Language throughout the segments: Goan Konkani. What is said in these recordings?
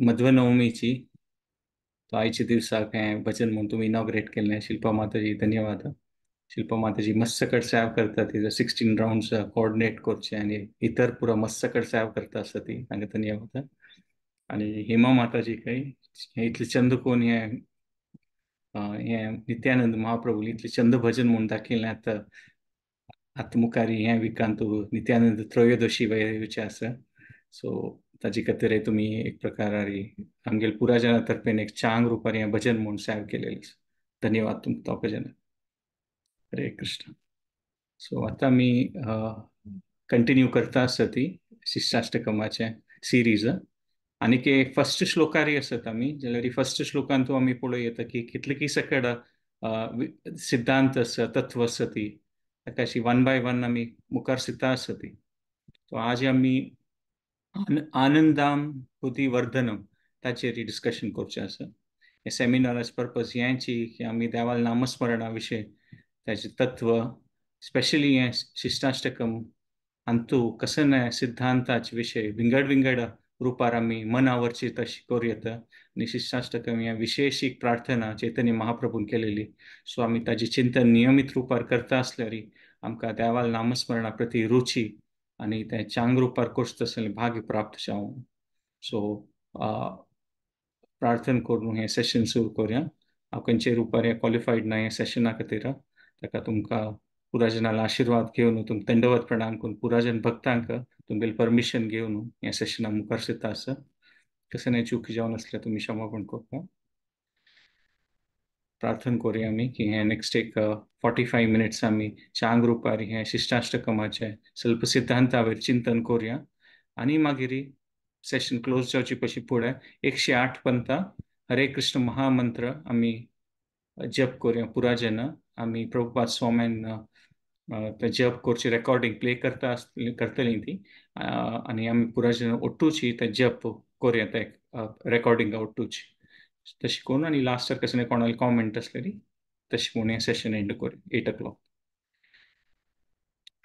मध्वनवमीची तो आयच्या दिवसाक हें भजन म्हूण तुमी इनॉग्रेट केल्लें. शिल्पा माताजी धन्यवाद. शिल्पा माताजी मस्त सेव करता, ती 16 राउंड्स कोऑर्डिनेट करचे आनी इतर पुरा मस्त सेव करता आसा ती, तांकां धन्यवाद. आनी हेमा माताजी काय इतले चंद कोण हें हें नित्यानंद महाप्रभू इतले चंद भजन म्हूण दाखयलें. आतां आतां मुखार हें विकांत नित्यानंद त्रयोदशी वयचे आसा, सो ताजे खातीर तुमी एक प्रकारारी आमगेले पुराजना तर्फेन एक चांग रुपार हें भजन म्हूण सेव केलेलें. धन्यवाद तुमकां दोग जाणां. हरे कृष्ण. सो आतां आमी कंटिन्यू करता आसा ती शिष्टाष्टकमाचें सिरीज. आनीक एक फर्स्ट श्लोकारी आसत आमी, जाल्यार फर्स्ट श्लोकांत आमी पळोवं येता की कितले की सकड सिद्धांत आसा, तत्व आसा ती ताका अशी वन बाय वन आमी मुखार सिद्धा आसा ती. सो आज आमी आनंदाम बुद्धिवर्धनम ताचेर डिस्कशन करचें आसा. हे सेमिनाराचो पर्पज हेंची की आमी देवाल नामस्मरणा विशय ताचें तत्व, स्पेशली हें शिष्टाष्टकम हातूं कसने सिद्धांताचे विशय विंगड विंगड रुपार आमी मनावरची तशी करूं येता. आनी शिष्टाष्टकम ह्या विशेष एक प्रार्थना चैतन्य महाप्रभून केलेली. सो आमी ताजें चिंतन नियमीत रुपार करता आसल्यार आमकां देवाल नामस्मरणा प्रती रुची आनी तें चांग रुपार करचें तसलें भाग्य प्राप्त जावं. सो प्रार्थना करून हें सेशन सुरू करुया. हांव खंयचे रुपार हें क्वॉलिफायड ना हें सेशना खातीर, ताका तुमकां पुराजनाला आशिर्वाद घेवन तुमकां दंडवत प्रणाम करून पुराजन भक्तांक तुमगेलें परमिशन घेवन ह्या सेशना मुखार सरता आसा. कशें न्हय चूक जावन आसल्यार तुमी क्षमापण करता. प्रार्थना करुया आमी की हें नेक्स्ट एक 45 मिनट्स आमी चांग रुपार हें शिष्टाष्टकमाचें स्वल्प सिद्धांतावेर चिंतन करुया आनी मागीर सेशन क्लोज जावचे पशी फुडें 108 पंता हरे कृष्ण महामंत्र आमी जप करुया. पुराजन आमी प्रभुपाद स्वाम्यान ते जप करची रेकॉर्डिंग प्ले करता करतली ती आनी आमी पुराजन ओट्टूची ते जप करुया, ते रेकॉर्डिंगा ओट्टूची तशें करून. आनी लास्टाक कसलें कोणाले कॉमेंट आसलेली तशें करून हें सेशन एंड करुया 8 o'clock.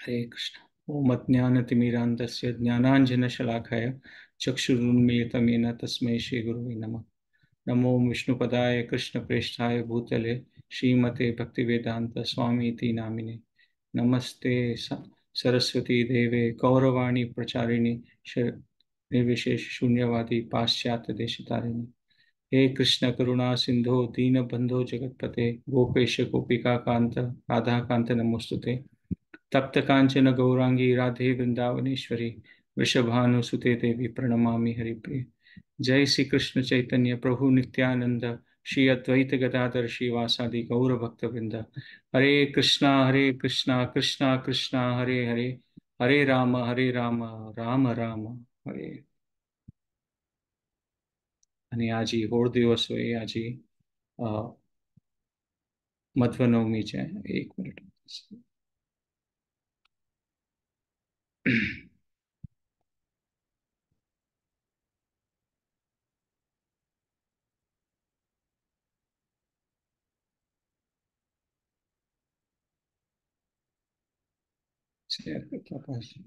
Hare Krishna. ओम अज्ञानतिमिरान्धस्य ज्ञानाञ्जनशलाकया चक्षुरुन्मीलितं येन तस्मै श्रीगुरुवे नमः. नमो विष्णुपदाय कृष्णप्रेष्ठाय भूतले श्रीमते भक्तिवेदांत स्वामीति नामिने. नमस्ते सरस्वती देवे गौरवाणी प्रचारिणी निर्विशेष शून्यवादी पाश्चात्य देशतारिणी. हे कृष्ण करुणा सिंधो दीनबंधो जगत्पते गोपेश गोपिका कांत राधा कांत नमोस्तुते. तप्त कांचन गौरांगी राधे वृंदावनेश्वरी वृषभानुसुते देवी प्रणमामि हरिप्रिये. जय श्री कृष्ण चैतन्य प्रभु नित्यानंद श्री अद्वैत गदाधर श्रीवासादि गौर भक्तवृंद. हरे कृष्णा कृष्णा कृष्णा हरे हरे, हरे राम राम राम हरे. आनी आजी होड दिवस होय, आजी मध्वनवमीचे. एक मिनिट. शेअर करता पाहिजे.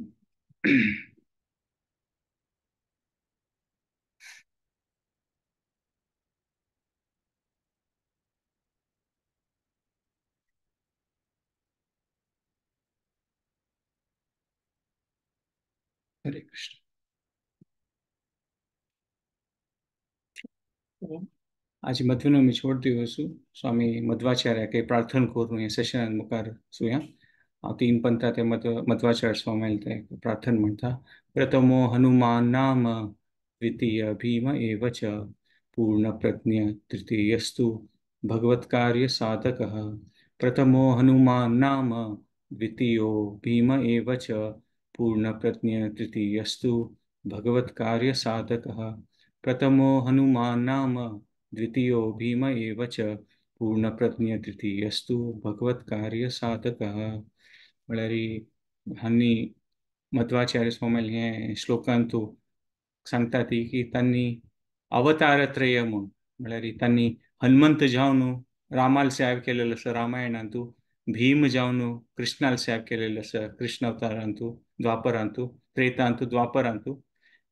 हरे कृष्ण. आज मध्वनवमी छोड दिवस स्वामी मध्वाचार्य काही प्रार्थना करून हे सेशन मुखार सुया. तीन पंथा ते मध्वाचार्य स्वामी ते प्रार्थना म्हणता. प्रथमो हनुमान नाम द्वितीय भीम एव च पूर्णप्रज्ञ तृतीयस्तु भगवत्कार्य साधकः. प्रथमो हनुमान नाम द्वितीयो भीम एव च पूर्णप्रज्ञ तृतीयस्तु भगवत्कार्य साधकः. प्रथमो हनुमान नाम द्वितीयो भीम एव च पूर्णप्रज्ञ तृतीयस्तु भगवत्कार्य साधकः. म्हळ्यार हांणी मध्वाचार्य स्वामी हे श्लोकांतू सांगता ती की तांणी अवतारत्रय म्हूण, म्हळ्यार तांणी हनुमंत जावन रामाल सेव केलेलो आसा रामायणांतू, भीम जावन कृष्णाल सेव केलेलो आसा कृष्ण अवतारांतू, द्वापरांतू, त्रेतांतू, द्वापरांतू.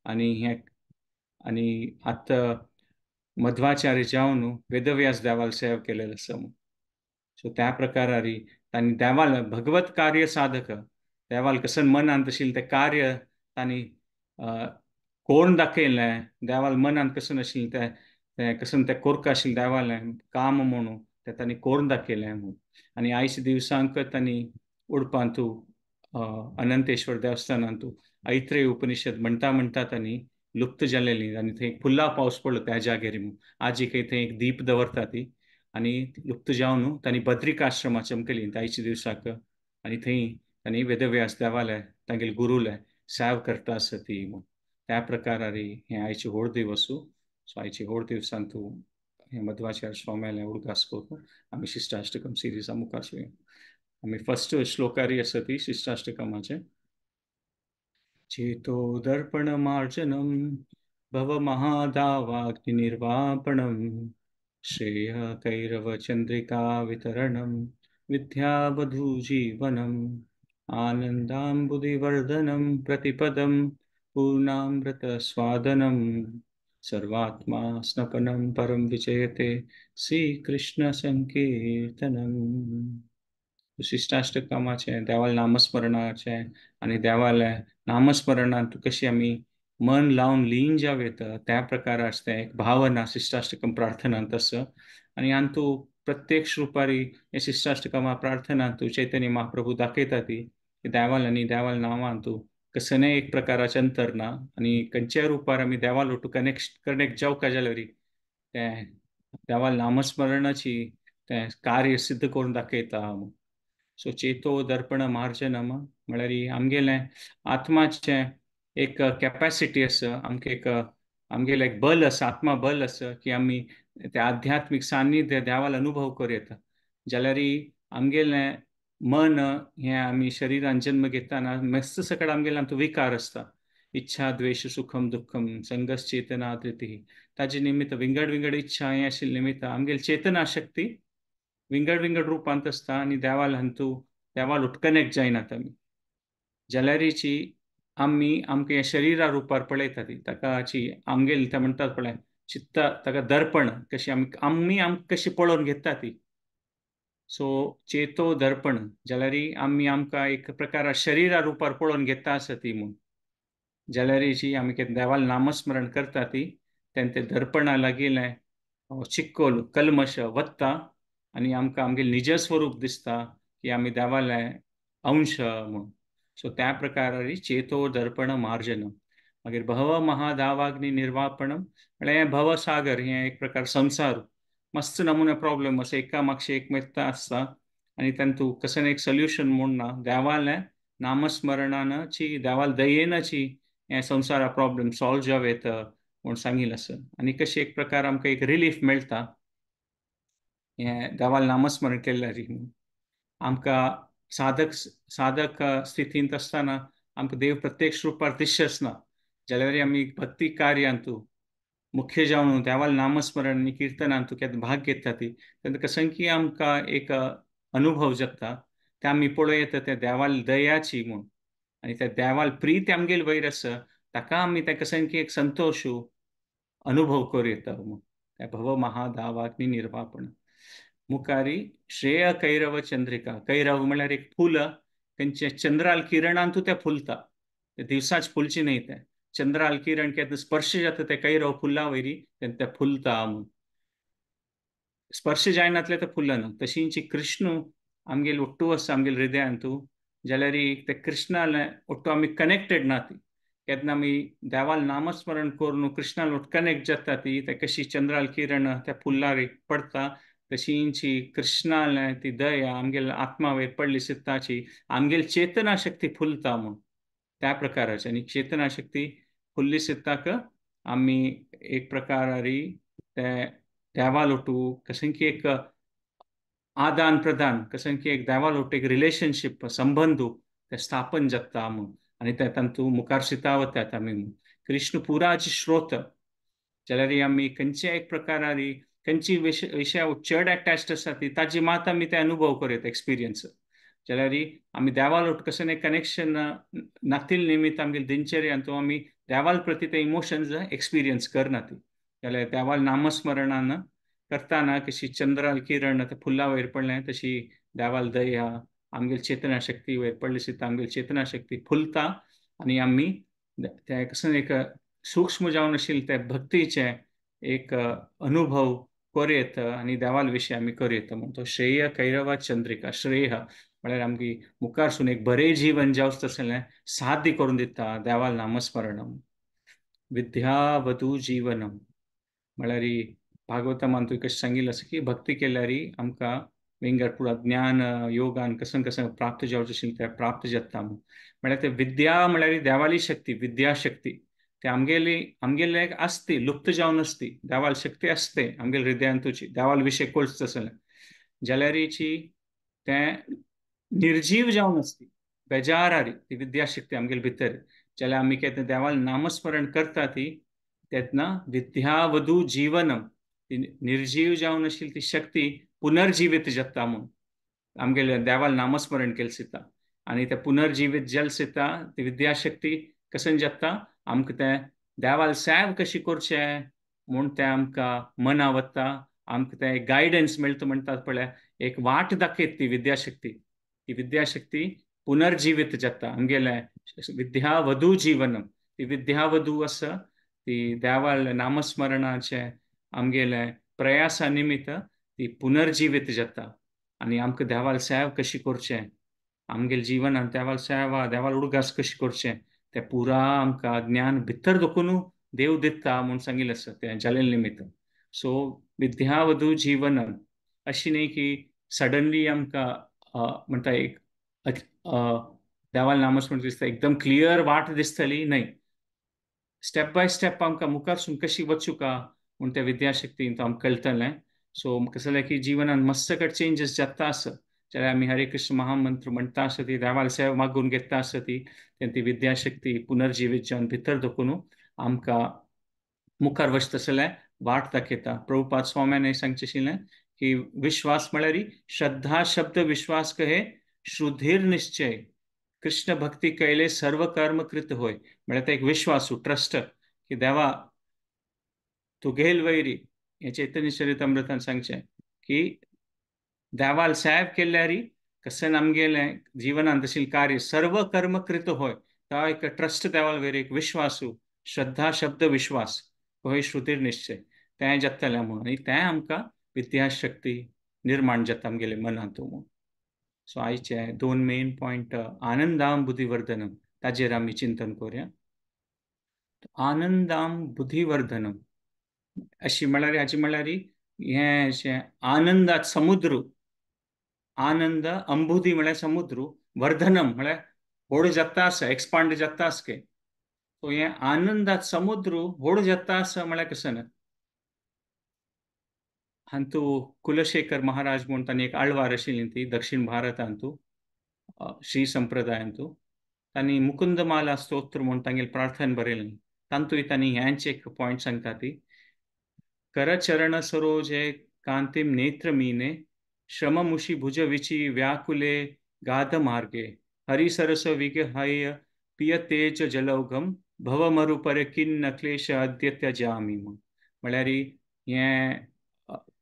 आनी हे आनी आतां मध्वाचार्य जावन वेदव्यास देवाल सेवा केलेलं आसा म्हूण. सो त्या प्रकारारी तांणी देवाल भगवत कार्य साधक देवाल कसन मनांत आशिल्लें तें कार्य तांणी कोण दाखयलें, देवाल मनांत कसन आशिल्लें तें तें कसन तें कोरका आशिल्लें देवालें काम म्हणून तें तांणी कोण दाखयलें म्हूण. आनी आयच्या दिवसांक तांणी उडपांतू अनंतेश्वर देवस्थानांतू ऐत्रेय उपनिषद म्हणटा म्हणटा तांणी लुप्त जालेली आनी थंय फुल्ला पावस पडलो त्या जाग्यार म्हूण. आजी थंय एक दीप दवरता ती आनी लुप्त जावन तांणी बद्रिकाश्रमा चमकली आयच्या दिवसाक आनी थंय तांणी वेदव्यास देवाले तांगेले गुरूले सेव करता आसा ती म्हूण. त्या प्रकारारी हें आयचे व्हड दिवसू. सो आयचे व्हड दिवसांतू हें मध्वाचार्य स्वाम्यालें उडगास करून आमी शिष्टाष्टकम सिरिजा मुखार सुया. आमी फर्स्ट श्लोकारी आसा ती शिष्टाष्टकमाचें. चेतो दर्पण मार्जनम भव महादावाग्नि निर्वापणम श्रेय कैरव चंद्रिका वितरणम विद्यावधू जीवनम आनंदाम्बुधिवर्धनम प्रतिपदम पूर्णामृत स्वादनम सर्वात्मा स्नपनम परम विजयते श्री कृष्ण संकीर्तनम. शिष्टाष्टकामाचें देवाल नामस्मरणाचें आनी देवाले नामस्मरणांत कशी आमी मन लावन लीन जावं येता त्या प्रकाराचें तें एक भावना शिष्टाष्टकम प्रार्थनांत आसा. आनी हातूंत प्रत्यक्ष रुपारी हे शिष्टाष्टकमा प्रार्थनांतू चैतन्य महाप्रभू दाखयता ती देवाल आनी देवाल नांवांतू कसनेय एक प्रकाराचें अंतर ना आनी खंयच्याय रुपार आमी देवाल ओटू कनेक्ट जावका जाल्यार तें देवाल नामस्मरणाची तें कार्य सिद्ध करून दाखयता. सो चेतो दर्पण मार्जनम म्हळ्यार आमगेलें आत्माचें एक कॅपॅसिटी आसा, आमकां एक आमगेलें एक बल आसा, आत्मा बल आसा की आमी तें आध्यात्मीक सान्निध्य देवाल अनुभव करूं येता. जाल्यार आमगेलें मन हें आमी शरिरान जन्म घेतना मस्त सकट आमगेलें आमचो विकार आसता, इच्छा द्वेश सुखम दुःखम संघस चेतना धृती, ताजे निमित्त विंगड विंगड इच्छा हें आशिल्ले निमित्त आमगेली चेतना शक्ती विंगड विंगड रुपांत आसता आनी देवाल हांतू देवाल कनेक्ट जायनात आमी. जाल्यारीची आमी आमकां ह्या शरिरा रुपार पळयता ती ताका आमगेली ते म्हणटात पळय चित्ता ताका दर्पण कशी आमी आमी आमकां कशी पळोवन घेता ती. सो चेतो दर्पण जाल्यार आमी आमकां एक प्रकार शरिरा रुपार पळोवन घेता आसा ती म्हूण. जाल्यारीची आमी देवाल नामस्मरण करता ती तेन्ना ते दर्पणा लागिल्लें चिक्कोल कल्मश वत्ता आनी आमकां आमगेलें निज स्वरूप दिसता की आमी देवालें अंश म्हूण. सो त्या प्रकारारी चेतो दर्पण मार्जन. मागीर भव महादावाग्नि निर्वापणम म्हळ्यार हें भवसागर हें एक प्रकार संसार मस्त नमुने प्रॉब्लेम आसा, एका मागशे एक मेत्ता आसता आनी तांतू कसलें एक सोल्युशन म्हूण ना. देवालें नामस्मरणानची देवाल दयेनची हें संवसारा प्रॉब्लेम सॉल्व जावं येता म्हूण सांगिल्लें आसा. आनी कशें एक प्रकार आमकां एक रिलीफ मेळटा हें देवाल नामस्मरण केल्यार. आमकां साधक साधक स्थितींत आसतना आमकां देव प्रत्यक्ष रुपार दिश्यच ना, जाल्यार आमी भक्ती कार्यांतू मुख्य जावन देवाल नामस्मरण आनी किर्तनांतू केन्ना भाग घेता ती तेन्ना कसं की आमकां एक अनुभव जाता ते आमी पळोवं येता त्या देवाल दयाची म्हूण आनी त्या देवाल प्रीत आमगेल वयर आसा ताका आमी त्या कसं की एक संतोश अनुभव करूं येता म्हूण. त्या भव महादावाग्नि निर्वापण. मुखारी श्रेय कैरव चंद्रिका, कैरव म्हळ्यार एक फूल खंयचे चंद्राल किरणांतू तें फुलता, ते दिवसाच फुलची न्हय तें चंद्राल किरण केन्ना स्पर्श जाता ते कैरव फुल्ला वयरी तेन्ना तें फुलता म्हूण. स्पर्श जायनातलें तें फुलना. तशींची कृष्ण आमगेल ओट्टू आसा आमगेल हृदयांतू जाल्यार ते कृष्णाले ओट्टू आमी कनेक्टेड ना ती केन्ना आमी देवाल नामस्मरण करून कृष्णाल ओट कनेक्ट जाता ती ते कशी चंद्राल किरण त्या फुल्लार पडटा तशींची कृष्णाले ती दया आमगेल आत्मा वयर पडली सित्ताची आमगेल चेतना शक्ती फुलता म्हूण त्या प्रकाराची. आनी चेतना शक्ती फुल्ली सित्ताक आमी एक प्रकारारी ते देवाल ओटू कसं की एक आदान प्रदान कसं की एक देवाल ओटू एक रिलेशनशीप संबंध ते स्थापन जाता म्हूण. आनी ते तांतू मुखार सितावतात आमी म्हूण. कृष्ण पुराची श्रोत जाल्यार आमी खंयच्या एक प्रकारारी खंयची विशया चड अटॅच्ड आसा ती ताजी मात आमी ते अनुभव करूं येता एक्सपिरियन्स. जाल्यार आमी देवाल ओट कसं कनेक्शन नातील निमित्त आमगेले दिनचर्यांतू आमी देवाल प्रती ते इमोशन्स एक्सपिरियन्स करना ती. जाल्यार देवाल नामस्मरणान करतना कशी चंद्राल किरण ते फुलां वयर पडलें तशी देवाल दया आमगेली चेतना शक्ती वयर पडली सीता आमगेली चेतना शक्ती फुलता आनी आमी ते कसं एक सूक्ष्म जावन आशिल्लें ते भक्तीचें एक अनुभव करूं आनी देवाल विशय आमी करूं येता. म्हूण तो श्रेय कैरवा चंद्रिका, श्रेय म्हळ्यार आमगे मुखारसून एक बरें जीवन जावचें तसलें साध्य करून दिता देवाल नामस्मरणम. विद्यावधू जीवनम म्हळ्यार भागवतमान तुवें कशें सांगिल्लें आसा की भक्ती केल्यार आमकां विंगड पुरा ज्ञान योगान कसं कसं प्राप्त जावचें आशिल्लें तें प्राप्त जाता. म्हळ्यार ते विद्या म्हळ्यार देवाली शक्ती, विद्या शक्ती ते आमगेली आमगेले एक आसती लुप्त जावन आसती देवाल शक्ती आसते आमगेले हृदयान तुजी देवाल विशय कोळच तसलें जाल्यारीची तें निर्जीव जावन आसती बेजारारी ती विद्याशक्ती आमगेले भितर. जाल्यार आमी केन्ना देवाल नामस्मरण करता ती तेन्ना विद्यावधू जीवनम ती निर्जीव जावन आशिल्ली ती शक्ती पुनर्जिवीत जाता म्हूण आमगेले देवाल नामस्मरण केलें सीता आनी ते पुनर्जिवीत जल सीता ती विद्याशक्ती कसन जाता आमकां तें देवाल सेव कशी करचें म्हूण तें आमकां मना वता, आमकां तें गायडन्स मेळटा म्हणटात पळय एक वाट दाखयत ती विद्याशक्ती. ती विद्याशक्ती पुनर्जिवीत जाता आमगेलें विद्यावधू जीवनम. ती विद्यावधू आसा ती देवाल नामस्मरणाचें आमगेलें प्रयासा निमित्त ती पुनर्जिवीत जाता आनी आमकां देवाल सेव कशी करचें आमगेले जिवनान देवाल सेवा देवाल उडगास कशी करचें तें पुरा आमकां ज्ञान भितर दखून देव दिता म्हूण सांगिल्लें आसा तें जालें निमित्त. सो विद्यावधू जीवनम अशी न्ही की सडनली आमकां म्हणटा एक देवाल नामस्मरण दिसता एकदम क्लियर वाट दिसतली न्हय, स्टेप बाय स्टेप आमकां मुखारसून कशी वचूका म्हूण त्या विद्याशक्तीन तो आमकां कळटलें. सो कसं जालें की जिवनान मस्त कट चेंजीस जाता आसा जाल्यार आमी हरे कृष्ण महामंत्र म्हणटा आसता ती देवाल सेवा मागून घेता आसता ती तेन्ना ती विद्याशक्ती पुनर्जिवीत जावन भितर दखून आमकां मुखार वचता तसलें वाट दाखयता. प्रभुपाद स्वाम्यान सांगचें आशिल्लें की विश्वास म्हळ्यार श्रद्धा शब्द विश्वास कहे श्रुधीर निश्चय कृष्ण भक्ती कैले सर्व कर्म कृत होय. म्हळ्यार ते एक विश्वासू ट्रस्ट की देवा तुगेल वैरी हें चैतन्य चरितामृतान सांगचें की देवाल सेव केल्यार कशें आमगेलें जिवनांत तशें कार्य सर्व कर्म कृत होय तो एक ट्रस्ट देवाल वयर एक विश्वासू श्रद्धा शब्द विश्वास होय श्रुतीर निश्चय तें जातलें म्हूण आनी तें आमकां विद्याशक्ती निर्माण जाता आमगेले मनांत म्हूण. सो आयचे दोन मेन पॉयंट आनंदाम बुद्धिवर्धनम ताजेर आमी चिंतन करुया. आनंदाम बुद्धिवर्धनम अशी म्हळ्यार हाची म्हळ्यार हें अशें आनंदात समुद्र, आनंद अंबुधी म्हळ्यार समुद्र, वर्धनम म्हळ्यार व्हड जाता आसा एक्सपांड जाता आसा. सो हें आनंदात समुद्र व्हड जाता आसा म्हळ्यार कशें ना हांतू कुलशेखर महाराज म्हूण तांणी एक आळवार आशिल्ली ती दक्षिण भारतांतू श्री संप्रदायांतू तांणी मुकुंदमाला स्तोत्र म्हूण तांगेली प्रार्थना बरयलें तांतूय तांणी ह्यांचे एक पॉयंट सांगता ती करचरण सरोजे कांतिम नेत्रमीने श्रममुषी भुज विची व्याकुले गाध मार्गे हरिसरस विगहय पिय तेज जलौघम भवमरु पर किन्न क्लेश अद्यत्यजामि. म्हळ्यार हें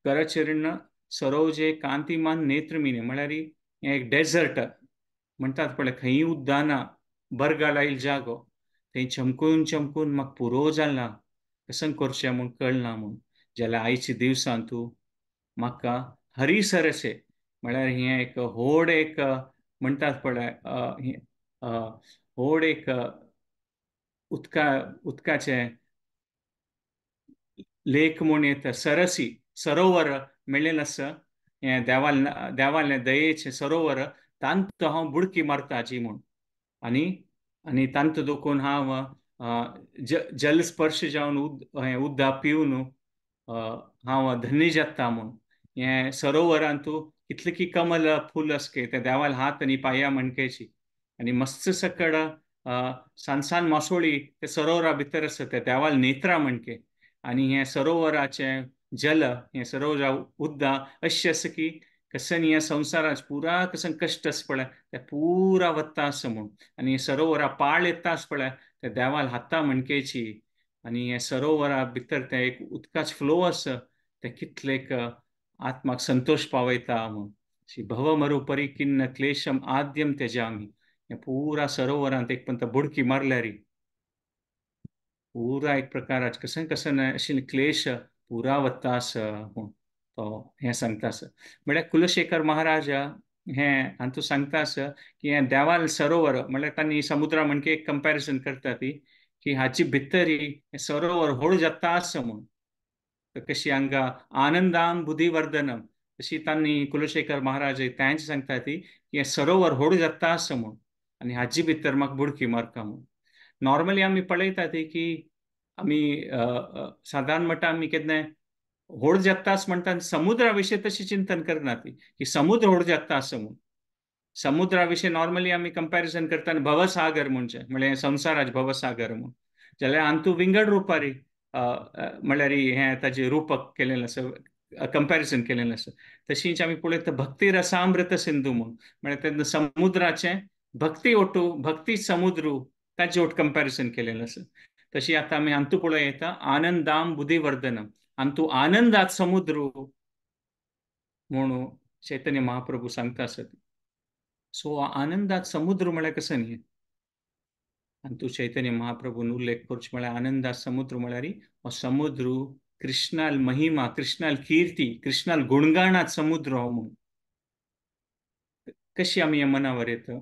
करचरण सरोजे कांतिमान नेत्रमीने म्हळ्यार हें एक डेझर्ट म्हणटात पळय खंय उद्दाना बरगाल आयल जागो थंय चमकून चमकून म्हाका पुरो जाला कशें करचें म्हूण कळना म्हूण. जाल्यार आयच्या दिवसांत तूं म्हाका हरिसरसे म्हळ्यार हें एक व्हड एक म्हणटात पळय व्हड एक उदका उदकाचें लेक म्हूण येता सरसी सरोवर मेळ्ळें आसा हें देवाल देवालें दयेचें सरोवर तांत हांव बुडकी मारता हाजी म्हूण आनी आनी तांत दोकून हांव जल स्पर्श जावन हें उदक पिवन हांव धन्य जाता म्हूण. हें सरोवरांतू कितलें की कमल फूल आसके त्या देवाल हात आनी पांया मणकेची आनी मस्त सकड सान सान मासोळी ते सरोवरा भितर आसा त्या देवाल नेत्रा म्हणके आनी हें सरोवराचें जल हें सरोवरा उदक अशें आसा की कसन ह्या संवसारात पुरा कसन कश्ट आसा पळय ते पुरा वता आसा म्हूण आनी सरोवरा पाळ येता आसा पळय त्या देवाल हाता म्हणकेची आनी हे सरोवरा भितर तें एक उदकाच फ्लो आसा तें कितलेक आत्माक संतोश पावयता म्हूण. भव मरु परिकिन्न क्लेशम आद्यम त्यजामी, हे पुरा सरोवरांत एक पंत बुडकी मारल्यारी पुरा एक प्रकाराच कशें कशें अशें क्लेश पुरा वता आसा म्हूण तो हें सांगता आसा. म्हळ्यार कुलशेखर महाराज हें हातूंत सांगता आसा की हें देवाल सरोवर म्हळ्यार तांणी समुद्रा म्हणके एक कंपॅरिजन करता ती की हाची भितरी हें सरोवर होड जाता आसा म्हूण. कशी हांगा आनंदाम बुद्धिवर्धनम तशी तांणी कुलशेखर महाराज तांचे सांगता ती की हें सरोवर होड जाता आसा म्हूण आनी हाजी भितर म्हाका बुडकी मारता म्हूण. नॉर्मली आमी पळयता ती की आमी सादारण म्हणटा आमी केन्ना होड जाता आसा म्हणटा समुद्रा विशयी तशी चिंतन करना ती की समुद्र होड जाता आसा म्हूण. समुद्रा विशयी नॉर्मली आमी कंपॅरिजन करता भवसागर म्हणजे म्हळ्यार संवसाराच भवसागर म्हूण, जाल्यार हातूंत विंगड रुपारी म्हळ्यार हें ताजें रूपक केलेलें आसा, कंपॅरिजन केलेलें आसा. तशीच आमी पळयता भक्ती रसामृत सिंधू म्हूण, म्हळ्यार तेन्ना समुद्राचें भक्ती ओटू भक्ती समुद्रू ताजें ओट कंपॅरिजन केलेलें आसा. तशी आतां आमी हातूंत पळोवं येता आनंदाम बुद्धिवर्धनम, हातूंत आनंदात समुद्रू म्हणून चैतन्य महाप्रभू सांगता आसत. सो आनंदात समुद्र म्हळ्यार कशें न्ही, हातूंत चैतन्य महाप्रभून उल्लेख करचो म्हळ्यार आनंदात समुद्र म्हळ्यार हो समुद्र कृष्णाल महिमा, कृष्णाल कीर्ती, कृष्णाल गुणगानात समुद्र हो म्हूण. कशी आमी ह्या मनावर येता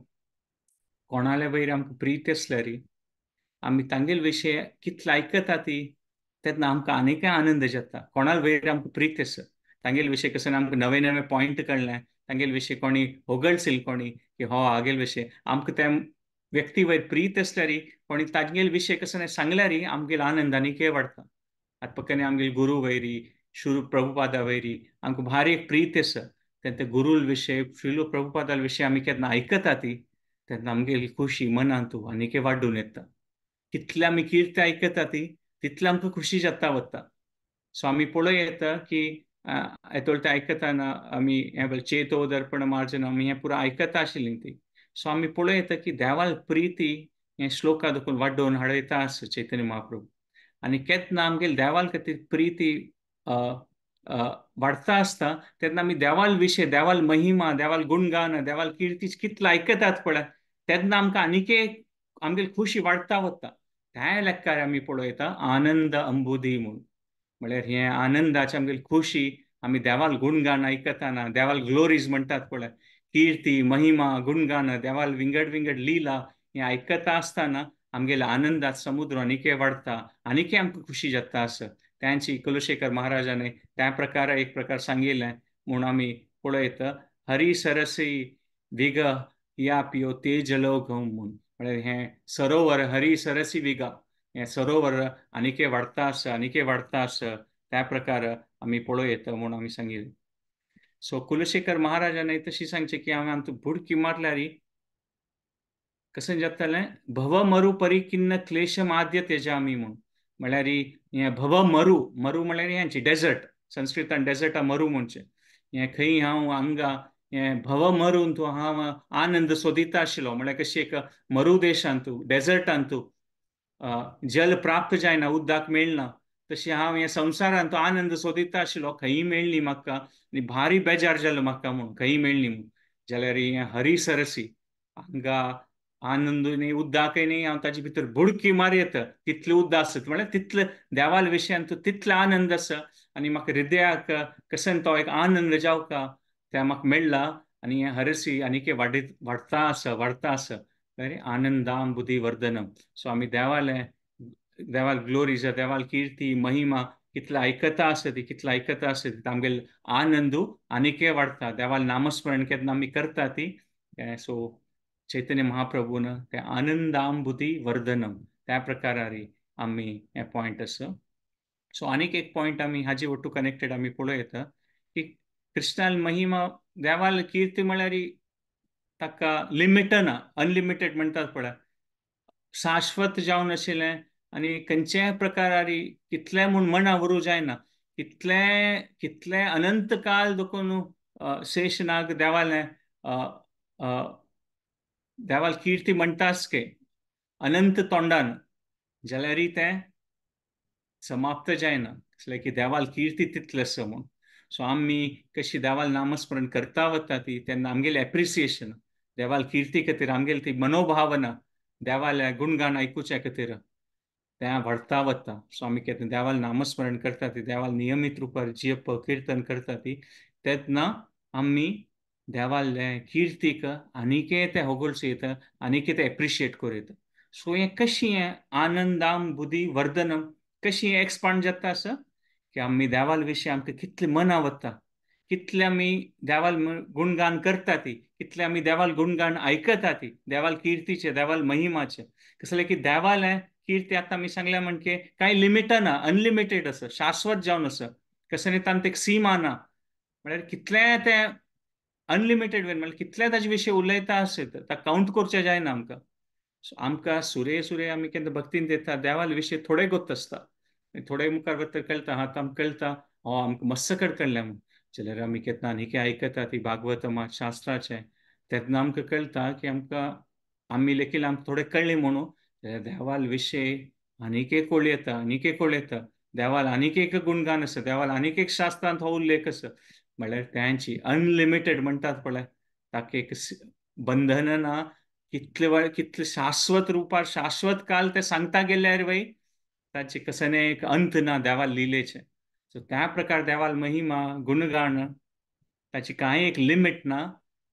कोणाल्या वयर आमकां प्रीत आसल्यार आमी तांगेल विशय कितले आयकता ती तेन्ना आमकां आनीकय आनंद जाता. कोणाल वयर आमकां प्रीत आसा तांगेल विशय कशें आमकां नवे नवे पॉयंट कळ्ळें, तांगेल विशय कोणी होगळशील कोणी की हो हागेल विशय आमकां त्या व्यक्ती वयर प्रीत आसल्यार कोणी तांगेल विशय कशें सांगल्यार आमगेल आनंद आनीकय वाडटा. आतां पक्काने आमगेल गुरू वयरी शुरू प्रभुपादा वयरी आमकां भारी एक प्रीत आसा तेन्ना गुरूल विशय श्रील प्रभुपादा विशय आमी केन्ना आयकता ती तेन्ना आमगेली खुशी मनांतू आनीकय वाडून येता. कितले आमी कीर्ती आयकता ती तितले आमकां खुशी जाता वता. सो आमी पळोवं येता की येतोळ तें आयकतना आमी हें चेतो दर्पण मार्जन आमी हें पुरा आयकता आशिल्लीं ती. सो आमी पळोवं येता की देवाल प्रिती हें श्लोका देखून वाडोवन हाडयता आसा चैतन्य महाप्रभू. आनी केन्ना आमगेले देवाल खातीर प्रिती वाडता आसता तेन्ना आमी देवाल विशय, देवाल महिमा, देवाल गुणगान, देवाल किर्ती कितले आयकतात पळय तेन्ना आमकां आनीक आमगेली खुशी वाडता वता. त्या लेखार आमी पळयता आनंद अंबुदी म्हूण, म्हळ्यार हें आनंदाची आमगेली खुशी आमी देवाल गुणगान आयकतना देवाल ग्लोरीज म्हणटात पळय, कीर्ती महिमा गुणगान देवाल विंगड विंगड लिला हें आयकता आसतना आमगेल्या आनंदात समुद्र आनीकय वाडटा, आनीकय आमकां खुशी जाता आसा. त्यांची कुलशेखर महाराजाने त्या प्रकार एक प्रकार सांगिल्लें म्हूण आमी पळयता हरी सरसी विग या पियो तेजलोक म्हूण, म्हळ्यार हें सरोवर हरी सरसी विगा हें सरोवर आनीकय वाडटा आसा, आनीकय वाडटा आसा त्या प्रकार आमी पळोवं म्हूण आमी सांगिल्लें. सो कुलशेखर महाराजाने तशी सांगचें की हांवें आमकां बुडकी मारल्यार कशें जातलें भव मरु परिकिन्न क्लेश माद्य तेजामी म्हूण, म्हळ्यार हें भव मरु, मरु म्हळ्यार हेंची डेजर्ट, संस्कृतान डेजर्टा मरु म्हणचें, हें खंय हांव हांगा हें भव मरून तूं हांव आनंद सोदिता आशिल्लो, म्हळ्यार कशी एक मरु देशांत तूं डेजर्टांत तूं जल प्राप्त जायना, उदक मेळना, तशी हांव हे संवसारांत तूं आनंद सोदिता आशिल्लो, खंय मेळ्ळी म्हाका आनी भारी बेजार जालो म्हाका म्हूण खंय मेळ्ळी म्हूण, जाल्यार हें हरिसरसी हांगा आनंद न्ही उदकय न्ही हांव ताजे भितर बुडकी मारयत तितलें उदक आसत, म्हळ्यार तितले देवाल विशयान तूं तितलो आनंद आसा आनी म्हाका हृदयाक कसन तो एक आनंद जावका त्या म्हाका मेळ्ळा आनी हें हरसी आनीक वाडीत वाडता आसा वाडता आसा आनंदाम बुद्धी वर्धनम. सो आमी देवालें देवाल ग्लोरीज देवाल कीर्ती महिमा कितले आयकता आसा ती कितले आयकता आसा ती आमगेले आनंदू आनीकय वाडटा, देवाल नामस्मरण केन्ना आमी करता ती. सो चैतन्य महाप्रभून ते आनंदाम बुद्धी वर्धनम त्या प्रकारारी आमी हे पॉयंट आसा. सो आनीक एक पॉयंट आमी हाजे वट्टू कनेक्टेड आमी पळोवं येता की कृष्णाल महिमा देवाल कीर्ती म्हळ्यार ताका लिमिट ना, अनलिमिटेड म्हणटात पळय, शाश्वत जावन आशिल्लें आनी खंयच्याय प्रकारारी कितलें म्हूण मना व्हरूं जायना, कितलें कितलें अनंत काल देखून शेषनाग देवालें देवाल कीर्ती म्हणटास के अनंत तोंडान जाल्यारय तें समाप्त जायना, कसलें की देवाल किर्ती तितलें आसा म्हूण. सो आमी कशी देवाल नामस्मरण करता वता ती तेन्ना आमगेलें एप्रिसिएशन देवाल किर्ती खातीर आमगेली ती मनोभावना देवाल्या गुणगान आयकुच्या खातीर तें वाडता वता. सो आमी केन्ना देवाल नामस्मरण करता ती देवाल नियमीत रुपार जप किर्तन करता ती तेन्ना आमी देवाले किर्तीक आनीकय तें होगोळचें येता, आनीकय तें एप्रिशिएट करूं येता. सो हें कशी हें आनंदाम बुद्धी वर्धनम कशी हें एक्सपांड जाता आसा की आमी देवाल विशीं आमकां कितलें मना वता, कितले आमी देवाल गुणगान करता ती, कितले आमी देवाल गुणगान आयकता ती, देवाल किर्तीचे देवाल महिमाचे. कसलें की देवाल किर्ती आतां आमी सांगल्या म्हणजे कांय लिमिटां ना, अनलिमिटेड आसा, शाश्वत जावन आसा, कसलें तांत एक सीमा ना, म्हळ्यार कितलें तें अनलिमिटेड वेन म्हळ्यार कितलें ताजे विशीं उलयता आसत ताका कावंट करचें जायना आमकां. सो आमकां सुरे सुरे आमी केन्ना भक्तीन येता देवाल विशीं थोडे गोत आसता, थोडे मुखार वता कळटा हा आमकां कळटा हो आमकां मस्त कळ्ळें म्हूण. जाल्यार आमी केन्ना आनीक आयकता ती भागवतमा शास्त्राचें तेन्ना आमकां कळटा की आमकां आमी लेगीत आमकां थोडें कळ्ळें म्हणून जाल्यार देवाल विशय आनीक एक कळूं येता, आनीक एक कळूं येता, देवाल आनीक एक गुणगान आसा, देवाल आनीक एक शास्त्रांत हो उल्लेख आसा, म्हळ्यार त्यांची अनलिमिटेड म्हणटात पळय ताका एक बंधन ना, कितले वेळ कितले शाश्वत रुपार शाश्वत काल ते सांगता गेल्यार वय ताचे कसने एक अंत ना देवाल लिलेचे. सो त्या प्रकार देवाल महिमा गुणगान ताची कांय एक लिमीट ना,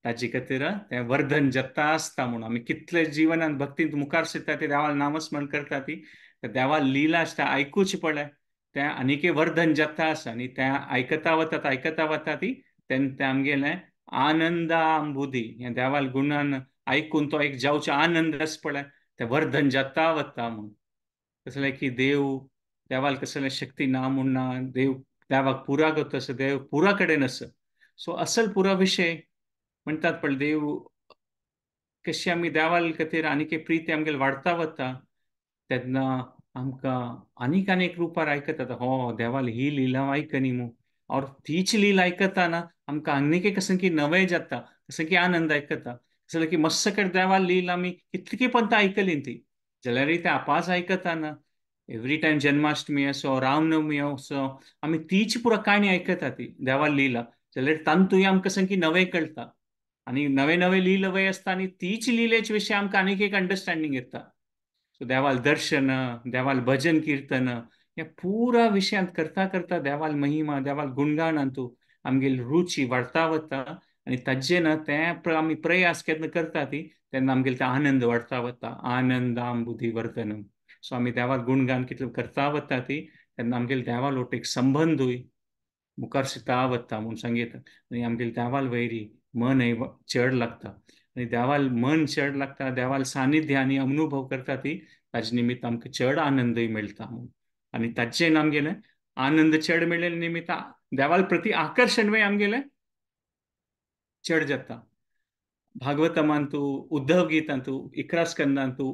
ताचे खातीर तें वर्धन जाता आसता म्हणून आमी कितले जिवनान भक्तींत मुखार सरता ते देवाल नामस्मरण करता ती देवाल लिला आसता आयकुची पळय तें आनीक वर्धन जाता आसा आनी तें आयकता वतात आयकता वता ती तेन्ना तें आमगेलें आनंदांबुदी हें देवाल गुणान आयकून तो एक जावचो आनंद आसा पळय तें वर्धन जाता वता म्हूण. कसलें की देव देवाल कसलें शक्ती ना म्हूण ना, देव देवाक पुरा करता आसा, देव पुरा कडेन आसा. सो असल पुरा विशय म्हणटात पळय देव कशी आमी देवाल खातीर आनीक प्रिती आमगेले वाडता वता तेन्ना आमकां आनीक आनीक रुपार आयकतात हो देवाल ही लिला आयकनी मू, और तीच लीला आयकताना आमकां आनीक एक कसं की नवें जाता, कसं की आनंद आयकता, कसं की मस्त कडेन देवाल लीला आमी कितली पंत आयकली ती जाल्यारय ते आपास आयकताना एवरी टायम जन्माष्टमी असो रामनवमी असो आमी तीच पुरा काणी आयकता ती देवाल लीला, जाल्यार तातूंय आमकां सामकी नवें कळटा आनी नवे नवे लीलवय आसता आनी तीच लिलेचे विशीं आमकां आनीक एक अंडरस्टँडींग येता. सो देवाल दर्शन देवाल भजन किर्तन ह्या पुरा विशयांत करता करता देवाल महिमा देवाल गुणगानांतू आमगेली रुची वाडता वता आनी ताजें ना तें आमी प्रयास केन्ना करता ती तेन्ना आमगेले ते आनंद वाडता वता, आनंदाम बुद्धी वर्धनम. सो आमी देवाल गुणगान कितले करता वता ती तेन्ना आमगेले देवाल वटेन एक संबंदूय मुखार सरता वता म्हूण सांगता आनी आमगेले देवाल वैरी मन चड लागता आनी देवाल मन चड लागता, देवाल सानिध्य आनी अनुभव करता ती ताजे निमित्त आमकां चड आनंदय मेळटा म्हूण. आनी ताजें आमगेलें आनंद चड मेळ्ळे निमित्त देवाल प्रती आकर्शण वय आमगेलें चड जाता. भागवतमांतू उद्धव गीतांतू 11 स्कंदांतू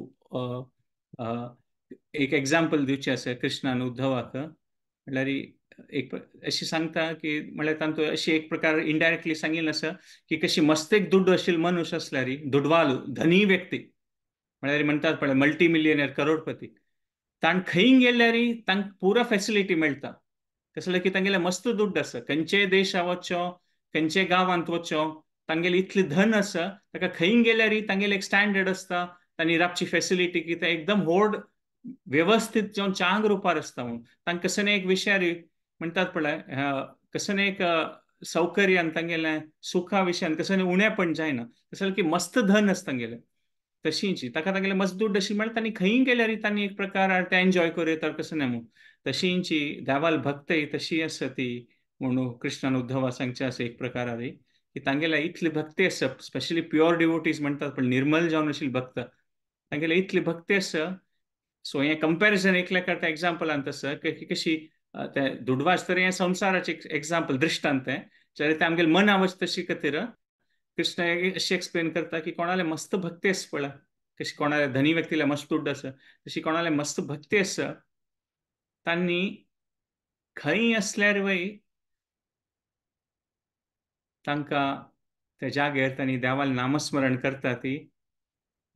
एक एग्जाम्पल दिवचें आसा कृष्णान उद्धवाक, म्हणल्यार एक अशी सांगता की म्हणल्यार तांतू अशी एक प्रकार इनडायरेक्टली सांगिल्लें आसा की कशी मस्त एक दुड्डू आशिल्लो मनुष्य आसल्यार दुडवालो धनी व्यक्ती म्हळ्यार म्हणटात पळय मल्टी मिलियनर करोडपती, ताण खंय गेल्यार तांकां पुरा फेसिलिटी मेळटा, कसलें की तांगेलें मस्त दुड्ड आसा, खंयचेय देशा वचो खंयचे गांवांत वचो तांगेलें इतलें धन आसा ताका खंय गेल्यार तांगेलें एक स्टँडर्ड आसता, तांणी राबची फेसिलिटी कितें एकदम व्हड वेवस्थीत जावन चांग रुपार आसता म्हूण तांकां कसलें एक विशयार म्हणटात पळय कसलें एक सौकर्यान तांगेलें सुखा विशयान कसलें उणेपण जायना, कसलें की मस्त धन आसता तांगेलें तशींच ताका तांगेलें मस्त दुड्ड अशी म्हळ्यार तांणी खंय गेल्यार तांणी एक प्रकार ते एन्जॉय करूं येता कसलें म्हूण. तशींच देवाल भक्तय तशी आसा ती म्हणून कृष्णान उद्धवा सांगचें आसा एक प्रकार की तांगेल्या इतली भक्ती आसा, स्पेशली प्युअर डिवोटीज म्हणटात पण निर्मल जावन आशिल्ले भक्त तांगेले इतली भक्ती आसा. सो हें कंपॅरिजन एकल्या करता एग्जाम्पलान तसं की कशी ते दुडवास तर हें संवसाराचें एग्जाम्पल दृश्टांत हें जाल्यार तें आमगेलें मना वच तशी खातीर कृष्ण अशी एक्सप्लेन करता की कोणाले मस्त भक्ती आसा पळय, कशी कोणाले धनी व्यक्तीला मस्त दुड्ड आसा तशी कोणाले मस्त भक्ती आसा तांणी खंय आसल्यार वय तांकां त्या जाग्यार तांणी देवाल नामस्मरण करता ती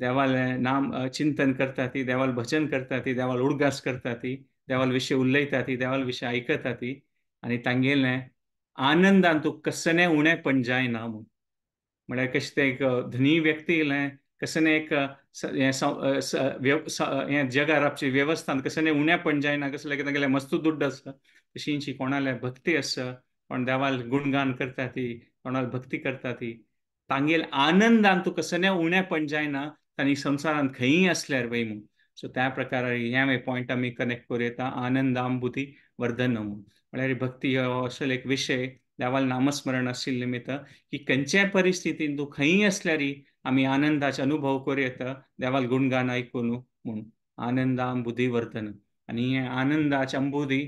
देवालें नाम चिंतन करता ती, देवाल भजन करता ती, देवाल उडगास करता ती, देवाल विशय उलयता ती, देवाल विशय आयकता ती आनी तांगेलें आनंदान तूं कसलें उणें पण जायना म्हूण. म्हळ्यार कशें तें एक धनी व्यक्ती येयलें कसलें एक हें जगार आपची वेवस्थान कसलें उणें पण जायना, कसलें तागेलें मस्तू दुड्ड आसा, तशींची कोणाले भक्ती आसा, कोण देवाल गुणगान करता ती, कोणाल भक्ती करता ती, तांगेल आनंदान तूं कसलें उणें पण जायना तांणी संवसारांत खंयी आसल्यार वय म्हूण. सो त्या प्रकारार हें पॉयंट आमी कनेक्ट करूं येता, आनंदांबुधी वर्धन म्हूण. म्हळ्यार भक्ती हो असो एक विशय देवाल नामस्मरण आशिल्ले निमित्त की खंयच्याय परिस्थितीन तूं खंयी आसल्यारय आमी आनंदाचे अनुभव करूं येता देवाल गुणगान आयकून म्हूण. आनंदांबुधी वर्धन. आनी हें आनंदाचे अंबुधी